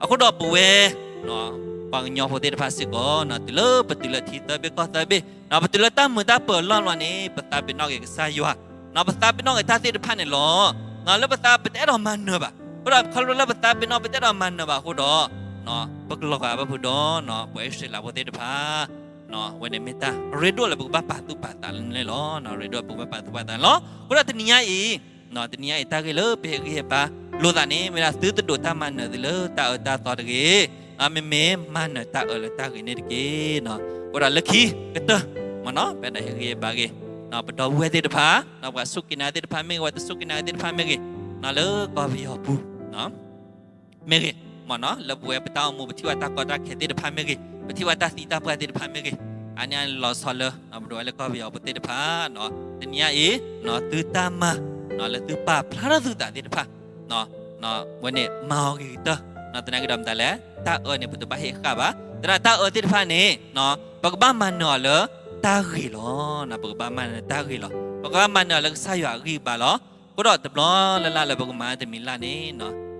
အဃိဒီးပဝဲ ပှၤကညီဖိသ့ၣ်တဖၣ်စ့ၢ်ကီး တုၤလၢပတုၤလၢထံသၢဘ့ၣ်ကီၢ်သၢဘ့ၣ်, ပတုၤလၢတၢ်မုာ်တၢ်ပၢၤလီၢ်လီၤန့ၣ် ပသးပ့ၤနီၣ်က့ၤကစၢ်ယွၤ, ပသးပ့ၤနီၣ်က့ၤတၢ်သ့ၣ်တဖၣ်န့ၣ်လီၤ. လၢပသးပတအဲၣ်ဒိးမၤနၢၤဘၣ်, အဃိဒီးခီဖျိလၢပသးပ့ၤနီၣ်ပတအဲၣ်ဒိးမၤနၢၤဘၣ်အဃိဒီး ပကလီၤဂာ်ဘၣ်ဖုဒီး ပှၤအံၣ်စရ့လးဖိသ့ၣ်တဖၣ် ဝဲန့ၣ်မ့ၢ်တၢ်ရ့ဒိၣ်လၢပကဘၣ်ပာ်သူၣ်ပာ်သးန့ၣ်လီၤ. ရ့ဒိၣ်လၢပကဘၣ်ပာ်သူၣ်ပာ်သးန့ၣ်လီၤ. အဃိဒီးတနံၤညါအံၤ, တနံၤညါအံၤ တၢ်ဂ့ၢ်လၢပဟ့ၣ်ဂံၢ်ဟ့ၣ်ဘါလိာ်သးန့ၣ် မ့ၢ်ဒၣ်သုတဒိးတၢ်မၤနၢၤသုလၢတၢ်အၢတၢ်သီတဂ့ၤ, မ့မ့ၢ်မၤနၢၤတၢ်အၢလၢတၢ်ဂ့ၤန့ၣ်တက့ၢ်. အဃိဒီးလၢခံကတၢၢ် မ့ၢ်နီၤ ပအဲၣ်ဒိးဟ့ၣ်ဂံၢ်ဟ့ၣ်ဘါဂ့ၤ ပဒီပုၢ်ဝဲၢ်သ့ၣ်တဖၣ်, ပှၤစူၢ်က့ၤနာ်သ့ၣ်တဖၣ်မ့ၢ်ဂ့ၤ, ပှၤတစူၢ်က့ၤနာ်သ့ၣ်တဖၣ်မ့ၢ်ဂ့ၤ, လၢကီၢ်ပယီၤပူၤ မ့ၢ်ဂ့ၤ, မ့ၢ်နီၤ လၢပဝဲပတၢ်အိၣ်မူ ပထံၣ်ဘၣ်တၢ်ကီတၢ်ခဲသ့ၣ်တဖၣ်မ့ၢ်ဂ့ၤ, ပထံၣ်ဘၣ်တၢ်သံတၢ်ပှၢ်သ့ၣ်တဖၣ်မ့ၢ်ဂ့ၤ, အါန့ၢ်အါန့ၢ်လီၤဆီလၢ ပဒိးဝဲလၢကီၢ်ပယီၤပူၤသ့ၣ်တဖၣ်, တနံၤညါအံၤ သုတၢ်မၤ လၢသုပာ်ဖျါထီၣ်သုသးသ့ၣ်တဖၣ် ဝဲန့ၣ်မၤအီၤဂ့ၤကတၢၢ်, သနာ်က့ဒီးမတၤလဲၣ်, တၢ်အၢန့ၣ် ပတဘၣ်ဟ့ၣ်ဃာ်ဘၣ်, သနာ်က့တၢ်အၢသ့ၣ်တဖၣ်န့ၣ် ပကဘၣ်မၤနၢၤအီၤလၢတၢ်ဂ့ၤလီၤ. ပကဘၣ်မၤနၢၤတၢ်ဂ့ၤလီၤ. ပကဘၣ်မၤနၢၤအီၤလၢကစၢ်ယွၤအဂံၢ်အဘါလီၤ. အဃိဒီးတဘျီလၢ်လၢ်လၢပကမၤတမံၤလၢ်န့ၣ်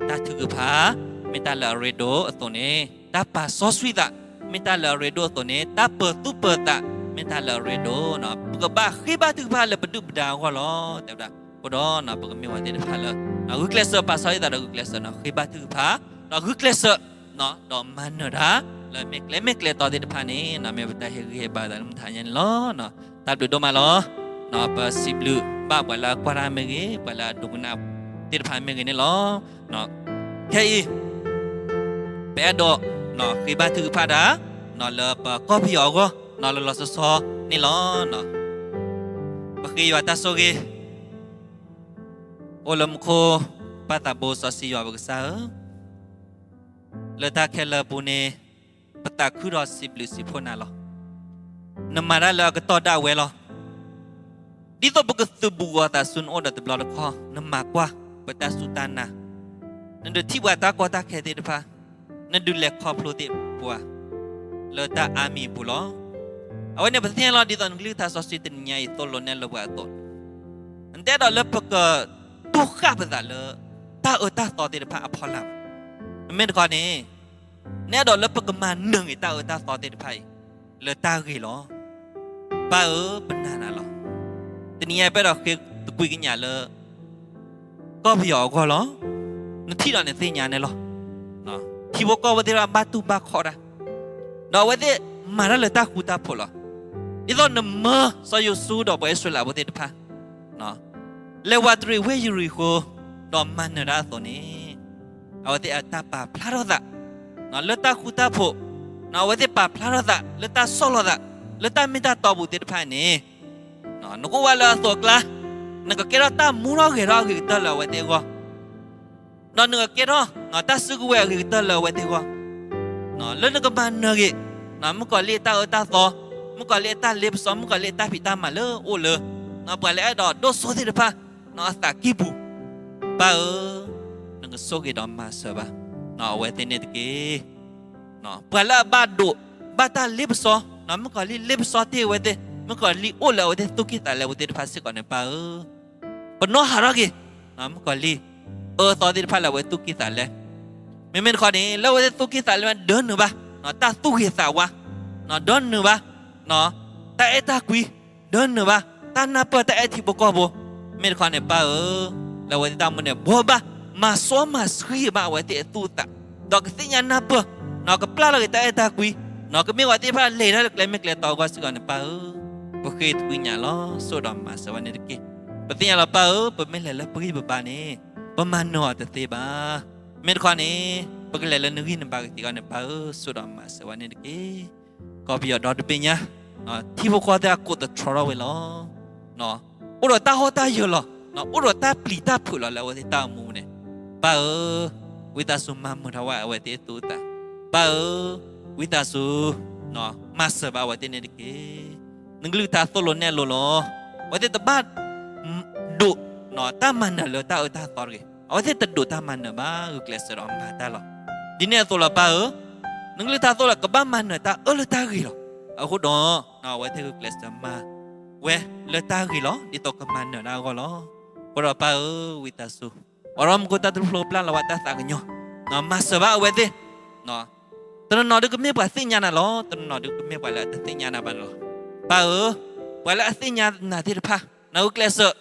တၢ်ထုကဖၣ် မ့ၢ်တၢ်လၢအရ့ဒိၣ်အသိးန့ၣ်, တၢ်ပာ်စီဆှံသး မ့ၢ်တၢ်လၢအရ့ဒိၣ်အသိးန့ၣ်, တၢ်ပၢၤသူၣ်ပၢၤသး မ့ၢ်တၢ်လၢအရ့ဒိၣ်, ပကဘၣ်ဃ့ဘါထုကဖၣ်လၢပဒုၣ်ပဒါအဂီၢ်လီၤ တဲဝဲဒၣ်. အဃိဒီးပကမ့ၢ်ဝဲသ့ၣ်တဖၣ်လၢ ဂုာ်ကျဲးစၢးပာ်စီဆှံသးဒီးဂုာ်ကျဲးစၢး ဃ့ဘါထုကဖၣ် ဒီးဂုာ်ကျဲးစၢး ဒီးမၤနၢၤတၢ် လၢမ့ၢ်ကျဲမ့ၢ်ကျဲတီသ့ၣ်တဖၣ်န့ၣ် မ့ၢ်ပတၢ်ဟ့ၣ်ဂံၢ်ဟ့ၣ်ဘါသးလၢမုၢ်မဆါတနံၤညါန့ၣ်လီၤ. တၢ်ဘျုးဒိၣ်မးလီၤ. ပစံးဘျုးဘၣ်ပှၤလၢအကွၢ်တၢ်မ့ၢ်ဂ့ၤ, ပှၤလၢအဒိကနၣ်သ့ၣ်တဖၣ်မ့ၢ်ဂ့ၤန့ၣ်လီၤ. ခဲအံၤ ပအဲၣ်ဒိး ဃ့ဘါထုကဖၣ်တၢ် လၢပကီၢ်ပယီၤအဂီၢ် လီၤလီၤဆီဆီန့ၣ်လီၤ. ပဃ့ယွၤတၢ်ဆိၣ်ဂ့ၤ အိၣ်လၢမူခိၣ် ပၢ်သးဘိစီဆှံယွၤပကစၢ်ဧၢ, လၢတၢ်ခဲလၢာ်အပူၤန့ၣ် ပသးခုဒီးစံးဘျုးစံးဖှိၣ်နၤလီၤ. နမၤတၢ်လၢအကတီၢ်ဒၣ်ဝဲလီၤ. ဒ်သိးပကသုးဘူးဂီၤသးဆူနအိၣ်ဒီးတဘျီတခီၣ်, နမၤကွၢ်ပတၢ်စူၢ်တၢ်နာ်, နဒုးထံၣ်ပှၤတၢ်ကီတၢ်ခဲသ့ၣ်တဖၣ်, နဒုးလဲၤခီဖျိသ့ၣ်ပှၤ လၢတၢ်အါမံၤအပူၤလီၤ. အဝဲန့ၣ်ပသ့ၣ်ညါလီၤ ဒ်သိးနကလုၢ်ကထါစီဆှံတနံၤညါအံၤသိၣ်လိနဲၣ်လိပှၤအသိး, နတအဲၣ်ဒိးလၢပကတူၢ်ဃာ်ပသးလၢ တၢ်အၢတၢ်သီသ့ၣ်တဖၣ်အဖီလာ်ဘၣ်. မ့မ့ၢ်တခီန့ၣ် နအဲၣ်ဒိးလၢပကမၤနၢၤက့ၤတၢ်အၢတၢ်သီသ့ၣ်တဖၣ်အံၤ လၢတၢ်ဂ့ၤလီၤ. ပၢ်ဧၢ, ပနာ်နၤလီၤ. တနံၤညါပအဲၣ်ဒိးဃ့သကွံာ်ကညးလၢ ကီၢ်ပယီၤအဂီၢ်လီၤ. နထံၣ်ဒီးနသ့ၣ်ညါန့ၣ်လီၤ. ထံဖိကီၢ်ဖိသ့ၣ်တဖၣ်ဘၣ်တူၢ်ဘၣ်ခီၣ်တၢ်, ဒီးအဝဲသ့ၣ်မၤတၢ်လၢတၢ်ဃူတၢ်ဖိးလီၤ. ဒ်သိးနမၢစီၤယိၤၡူဒီးပှၤအံၣ်စရ့လးဖိသ့ၣ်တဖၣ် လဲၤဝးတရံးဝ့ၢ်ယရံၤဃိၤ, ဒီးမၤနၢၤတၢ်အသိးန့ၣ်, အဝဲသ့ၣ်အတၢ်ပာ်ဖျါထီၣ်သး လၢတၢ်ဃူတၢ်ဖိး, အဝဲသ့ၣ်ပာ်ဖျါထီၣ်သးလၢတၢ်ဆီၣ်လီၤသး လၢတၢ်မ့ၢ်တၢ်တီပူၤသ့ၣ်တဖၣ်န့ၣ်, နကအိၣ်ဝဲလၢအသိးအကျါ, နကကဲထီၣ်တၢ်မူထီၣ်ဂဲၤထီၣ်အဂ့ၤကတၢၢ်လၢအဝဲသ့ၣ်အဂီၢ်, ဒီးနကကဲထီၣ်တၢ်စုကဝဲၤအဂ့ၤကတၢၢ်လၢအဝဲသ့ၣ်အဂီၢ်, လၢနကမၤနၢၤဂ့ၤ မုၣ်ကီၤလံၢ်အတၢ်အၢတၢ်သီ, မုၣ်ကီၤလံၢ်အတၢ်လ့ပစီ, မုၣ်ကီၤလံၢ်အတၢ်ဖံးတၢ်မၤလၢအအိၣ်လၢ ပှၤလၢအဲၣ်ဒိးဒိၣ်စိသ့ၣ်တဖၣ် အသးကံၢ်ပူၤ, ပၢ်ဧၢ, နကဆိၣ်ဂ့ၤဒီးမၤစၢၤဘၣ် အဝဲသ့ၣ်န့ၣ်တက့ၢ်. ပှၤလၢအဘၣ်ဒိး ဘၣ်တၢ်လ့ပစီ, မုၣ်ကီၤလံၢ်လ့ပစီတ့ၢ်အဝဲသ့ၣ်, မုၣ်ကီၤလံၢ်အိၣ်လၢအဝဲသ့ၣ်သူၣ်ကံၢ်သးလဲအဝဲသ့ၣ်တဖၣ်စ့ၢ်ကီးန့ၣ် ပၢ်ဧၢ, ပနီၣ်ဟးထီၣ်က့ၤ မုၣ်ကီၤလံၢ်အၢသီသ့ၣ်တဖၣ်လၢအဝဲသူၣ်ကံၢ်သးလဲ, မ့မ့ၢ်တခီန့ၣ် လၢအဝဲသ့ၣ်သူၣ်ကံၢ်သးလဲမး ဒၢနုာ်ဘၣ် တၢ်သူၣ်ဂ့ၤသးဝါ, ဒၢနုာ်ဘၣ် တၢ်အဲၣ်တၢ်ကွံ, ဒၢနုာ်ဘၣ် တၢ်နၢ်ပၢၢ်တၢ်အဲၣ်ထံဖိကီၢ်ဖိ, မ့ၢ်တခီန့ၣ် ပၢ်ဧၢ, လၢအဝဲသ့ၣ်တၢ်အိၣ်မူန့ၣ် ဘှီဘၣ် မၤစီမၤဆှံဘၣ်အဝဲသ့ၣ်အသူၣ်အသး, ဒီးကသ့ၣ်ညါနၢ်ပၢၢ်, ကပျၢ်လီၤက့ၤတၢ်အဲၣ်တၢ်ကွံ, ကမ့ၢ်ပှၤသ့ၣ်တဖၣ်လဲၤတၢ်လၢကျဲမ့ၢ်ကျဲတီအဂီၢ်စ့ၢ်ကီးန့ၣ် ပၢ်ဧၢ, ပဃ့သကွံာ်ကညးလီၤ, ဆိၣ်ဒီးမၤစၢၤဝဲန့ၣ်တက့ၢ်. ပသ့ၣ်ညါလီၤ ပၢ်ဧၢ, ပမ့ၢ်လဲၤလၢပဂံၢ်ပဘါန့ၣ် ပမၤနၢၤအီၤတသ့ဘၣ်. မ့ၢ်တခီန့ၣ် ပကလဲၤလၢနဂံၢ်နဘါကသ့အဂီၢ်န့ၣ် ပၢ်ဧၢ, ဆိၣ်ဒီးမၤစၢၤဝဲန့ၣ်တက့ၢ်. ကီၢ်ပယီၤဒီတဘ့ၣ်ညါ, ထံဖိကီၢ်ဖိသ့ၣ်အကိးသတြီထီၣ်ဝဲလီၤ. အိၣ်ဒီးတၢ်ဟီၣ်တၢ်ယၢၤလီၤ. အိၣ်ဒီးတၢ်ပျံၤတၢ်ဖုးလီၤလၢအဝဲသ့ၣ်တၢ်အိၣ်မူန့ၣ်, ပၢ်ဧၢ, ဝံသးစူၤမၤမုာ်ထီၣ်ဝဲအဝဲသ့ၣ်အသူၣ်အသး, ပၢ်ဧၢ, ဝံသးစူၤ မၤစၢၤဘၣ်အဝဲသ့ၣ်န့ၣ်တက့ၢ်. နကလုၢ်ကထါသိၣ်လိနဲၣ်လိလီၤ. အဝဲသ့ၣ်တဘၣ်ဒိး တၢ်မၤနၢၤလၢတၢ်အၢတၢ်သီတဂ့ၤ. အဝဲသ့ၣ်တဒိးတၢ်မၤနၢၤဘၣ်, ဂုာ်ကျဲးစၢးဒီးမၤတၢ်လီၤ. ဒ်န့ၣ်အသိးလီၤ ပၢ်ဧၢ, နကလုၢ်ကထါသိၣ်လိ ကဘၣ်မၤနၢၤတၢ်အၢလၢတၢ်ဂ့ၤလီၤ. အဃိဒီး အဝဲသ့ၣ်ဂုာ်ကျဲးစၢးမၤဝဲလၢတၢ်ဂ့ၤလီၤ, ဒ်သိးကမၤနၢၤတၢ်အဂီၢ်လီၤ. အဃိဒီးပၢ်ဧၢ, ဝံသးစူၤ အိးထီၣ်မူခိၣ်တၢ်တဖျိ ပျၢ်လီၤဝဲတၢ်သးကညီၤ, မၤစၢၤဘၣ်အဝဲသ့ၣ် တနီၤနီၤဒုးကမ့ၢ်ပှၤသ့ၣ်ညါနၤလီၤ, တနီၤနီၤဒုးကမ့ၢ်ပှၤလၢအတသ့ၣ်ညါနၤဘၣ်န့ၣ်လီၤ. ပၢ်ဧၢ, ပှၤလၢအသ့ၣ်ညါနၤသ့ၣ်တဖၣ် နဂုာ်ကျဲးစၢး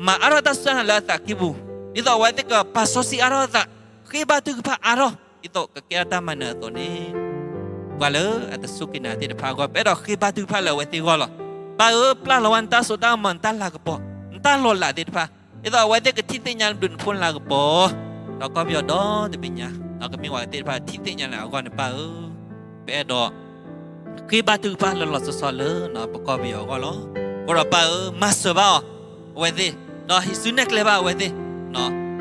မၤအါထီၣ်တၢ်စူၢ်တၢ်နာ်လၢအသးကံၢ်ပူၤ, ဒ်သိးအဝဲသ့ၣ်ကပာ်စီဆှံအါထီၣ်အသး, ဃ့ဘါထုကဖၣ်အါထီၣ် ဒ်သိးကကဲထီၣ်တၢ်မၤနၢၤအသိးန့ၣ်, ပှၤလၢအတစူၢ်က့ၤနၤသ့ၣ်တဖၣ်အဂီၢ် ပအဲၣ်ဒိးဃ့ဘါထုကဖၣ်လၢအဝဲသ့ၣ်အဂီၢ်လီၤ. ပၢ်ဧၢ, ပျၢ်လီၤဝဲနတၢ်စိတၢ်ကမီၤ, နတၢ်လၤကပီၤ, နတၢ်လီၤလးသ့ၣ်တဖၣ် ဒ်သိးအဝဲသ့ၣ်ကထံၣ်သ့ၣ်ညါနဘျုးနဖှိၣ်လၤကပီၤ, ဒီးကီၢ်ပယီၤဒီတဘ့ၣ်ညါ ကမ့ၢ်ပှၤသ့ၣ်တဖၣ်ထံၣ်သ့ၣ်ညါလၢအဂီၢ်န့ၣ် ပၢ်ဧၢ, ပအဲၣ်ဒိး ဃ့ဘါထုကဖၣ်လၢလီၤဆီဆီလၢပကီၢ်ပယီၤအဂီၢ်လီၤ. အဃိဒီးပၢ်ဧၢ, မၤစၢၤဘၣ်အီၤ, အဝဲသ့ၣ်, ဒီးဟံးစုနဲၣ်ကျဲဘၣ်အဝဲသ့ၣ်,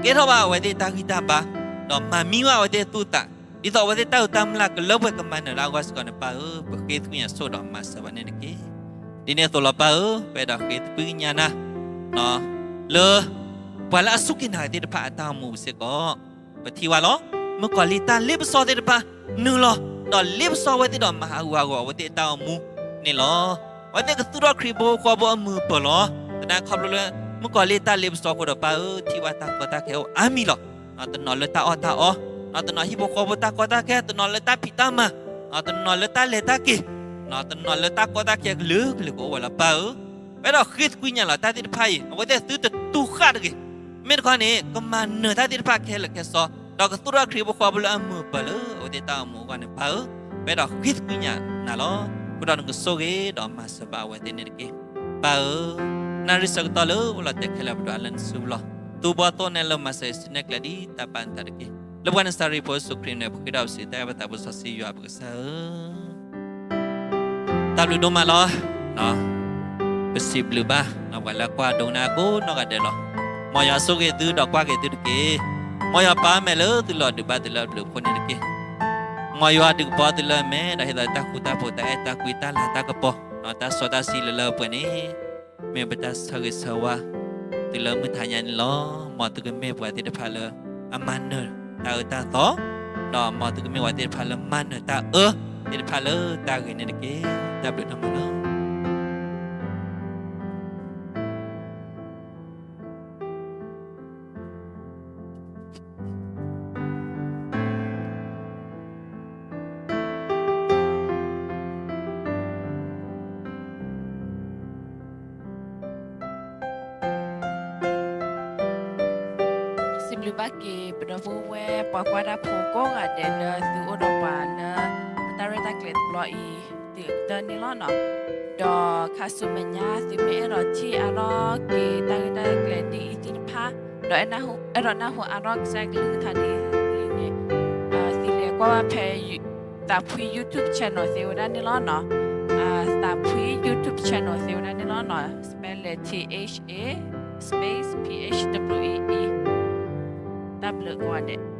ကဲထီၣ်ဘၣ်အဝဲသ့ၣ်တၢ်ဂံၢ်တၢ်ဘါ, ဒီးမၤမံဘၣ်အဝဲသ့ၣ်သူၣ်သး, ဒ်သိးအဝဲသ့ၣ်တၢ်အုၣ်တၢ်မူလၢကလၢပှဲၤကမၤနၢၤတၢ်အဂီၢ်စ့ၢ်ကီးန့ၣ် ပၢ်ဧၢ, ပဃ့သကွံာ်ညါဆိၣ်ဒီးမၤစၢၤဘၣ်န့ၣ်တက့ၢ်. ဒ်န့ၣ်အသိးလီၤပၢ်ဧၢ, ပအဲၣ်ဒိးဃ့သကွံာ်ကညါနၤ လၢ ပှၤလၢအစူၢ်က့ၤနာ်သ့ၣ်တဖၣ်အတၢ်အိၣ်မူစ့ၢ်ကီး, ပထံၣ်ဝဲလီၤ. မုၣ်ကီၤလံၢ်တၢ်လ့ပစီသ့ၣ်တဖၣ် နုာ်လီၤ, ဒီးလ့ပစီဝဲသ့ၣ်ဒီးမၤဟးဂူာ်ဟးဂီၤအဝဲသ့ၣ်အတၢ်အိၣ်မူန့ၣ်လီၤ. အဝဲသ့ၣ်ကသူၣ်ထီၣ်ခရံာ်ဖိဃီဖိအမုာ်အပၢၤလီၤ. သနာ်က့ခီဖျိလၢ မုၣ်ကီၤလံၢ်တၢ်လ့ပစီအဃိဒီးပၢ်ဧၢ, ထံၣ်ဘၣ်တၢ်ကီတၢ်ခဲအိၣ်အါမံၤလီၤ. တနီၤလၢတၢ်အီၣ်တၢ်အီ, တနီၤဟံၣ်ဖိဃီဖိတၢ်ကီတၢ်ခဲ, တနီၤလၢတၢ်ဖံးတၢ်မၤ, တနီၤလၢတၢ်လဲၤတၢ်က့ၤ, တနီၤလၢတၢ်ကီတၢ်ခဲကလုာ်ကလုာ်ကအိၣ်ဝဲလီၤ ပၢ်ဧၢ. ပအဲၣ်ဒိးဃ့သကွံာ်ကညါလီၤ တၢ်သ့ၣ်တဖၣ်အံၤ အဝဲသ့ၣ်သုတတူၢ်ဃာ်တဂ့ၤ. မ့ၢ်တခီန့ၣ် ကမၤနၢၤတၢ်သ့ၣ်တဖၣ်ခဲလၢာ်ခဲဆ့, ဒီးကသူၣ်ထီၣ်ခရံာ်ဖိဃီဖိလၢအမုာ်အပၢၤလၢအဝဲသ့ၣ်တၢ်အိၣ်မူအဂီၢ်န့ၣ် ပၢ်ဧၢ, ပအဲၣ်ဒိးဃ့သကွံာ်ကညါနၤလီၤ. အဃိဒီးနကဆိၣ်ဂ့ၤဒီးမၤစၢၤဘၣ်အဝဲသ့ၣ်န့ၣ်တက့ၢ်. ပၢ်ဧၢ, နၣ်ရံၣ်ဆၢကတီၢ်လၢအိၣ်လီၤတဲာ်ခဲလၢာ် ပဒွးလၢနစုပူၤလီၤ. သူဘီသိၣ်နဲၣ်လိ မၤစၢၤဟံးစုနဲၣ်ကျဲဒ်တၢ်ပာ်နသးတက့ၢ်. လၢပှၤနစၤရ့းဖိယ့ၣ်ၡူးခရံာ်န့ၣ် ပဃ့ဒီးပစံးတၢ်အဲၣ်ဘၣ်သး ပစီဆှံယွၤပကစၢ်ဧၢ, တၢ်ဘျုးဒိၣ်မးလီၤ. ပစံးဘျုးဘၣ် ပှၤလၢကွၢ်ဒိကနၣ်ကိးနီၢ်ဂၤဒဲးလီၤ. မ်ယွၤဆိၣ်ဂ့ၤသုဒီးကွၢ်က့ၤသုတက့ၢ်. မ်ယွၤပာ်အမဲာ်လၢသုလီၤဒုးဘၣ်သုလၢအဘျုးအဖှိၣ်န့ၣ်တက့ၢ်. မ်ယွၤဒုးကပီၤသုလၢအမဲာ် ဒီးဟ့ၣ်သုတၢ်ဃူတၢ်ဖိး တၢ်အဲၣ်တၢ်ကွံတၢ်လၤတၢ်ကပီၤ ဒီးတၢ်စီတၢ်ဆှံလၢလၢပှဲၤပှဲၤန့ၣ် မ့ၢ်ပတၢ်ဆၢဂ့ၤဆၢဝါ တုၤလၢမုၢ်တဟါညါန့ၣ်လီၤ. မ်သုကမ့ၢ်ပှၤသ့ၣ်တဖၣ်လၢ အမၤနၢၤတၢ်အၢတၢ်သီ ဒီးမ်သုကမ့ၢ်ပှၤသ့ၣ်တဖၣ်လၢမၤနၢၤတၢ်အၢသ့ၣ်တဖၣ်လၢတၢ်ဂ့ၤန့ၣ်တက့ၢ်. တၢ်ဘျုးဒိၣ်မးလီၤ. စံးဘျုးဘၣ်က့ၤ ပဒီပုၢ်ဝဲၢ် ပှၤကွၢ်တၢ်ဖိကိးဂၤဒဲးလၢသုအိၣ်ဒီးပှၤလၢ ပတၢ်ရဲၣ်တၢ်ကျဲၤတဘျီအံၤ တုၤတၢ်န့ၣ်လီၤနီၤ. ဒီးခါဆူမဲာ်ညါ သုမ့ၢ်အဲၣ်ဒိးထံၣ်အါထီၣ်က့ၤ တၢ်ဂ့ၢ်တၢ်ကျဲၤဒ်အံၤသ့ၣ်တဖၣ် ဒီးအဲၣ်ဒိးနၢ်ဟူအါထီၣ်ကစၢ်ကလုၢ်ကထါဒ်အံၤန့ၣ် သုလဲၤကွၢ်ဘၣ်ဖဲ သးဖှံ YouTube channel သ့ဝဲဒၣ်န့ၣ်လီၤနီၤ. သးဖှံ YouTube channel သ့ဝဲဒၣ်န့ၣ်လီၤနီၤ. Spell လဲၣ် T H A space P H W E E. တၢ်ဘျုးကိးဂၤဒဲး.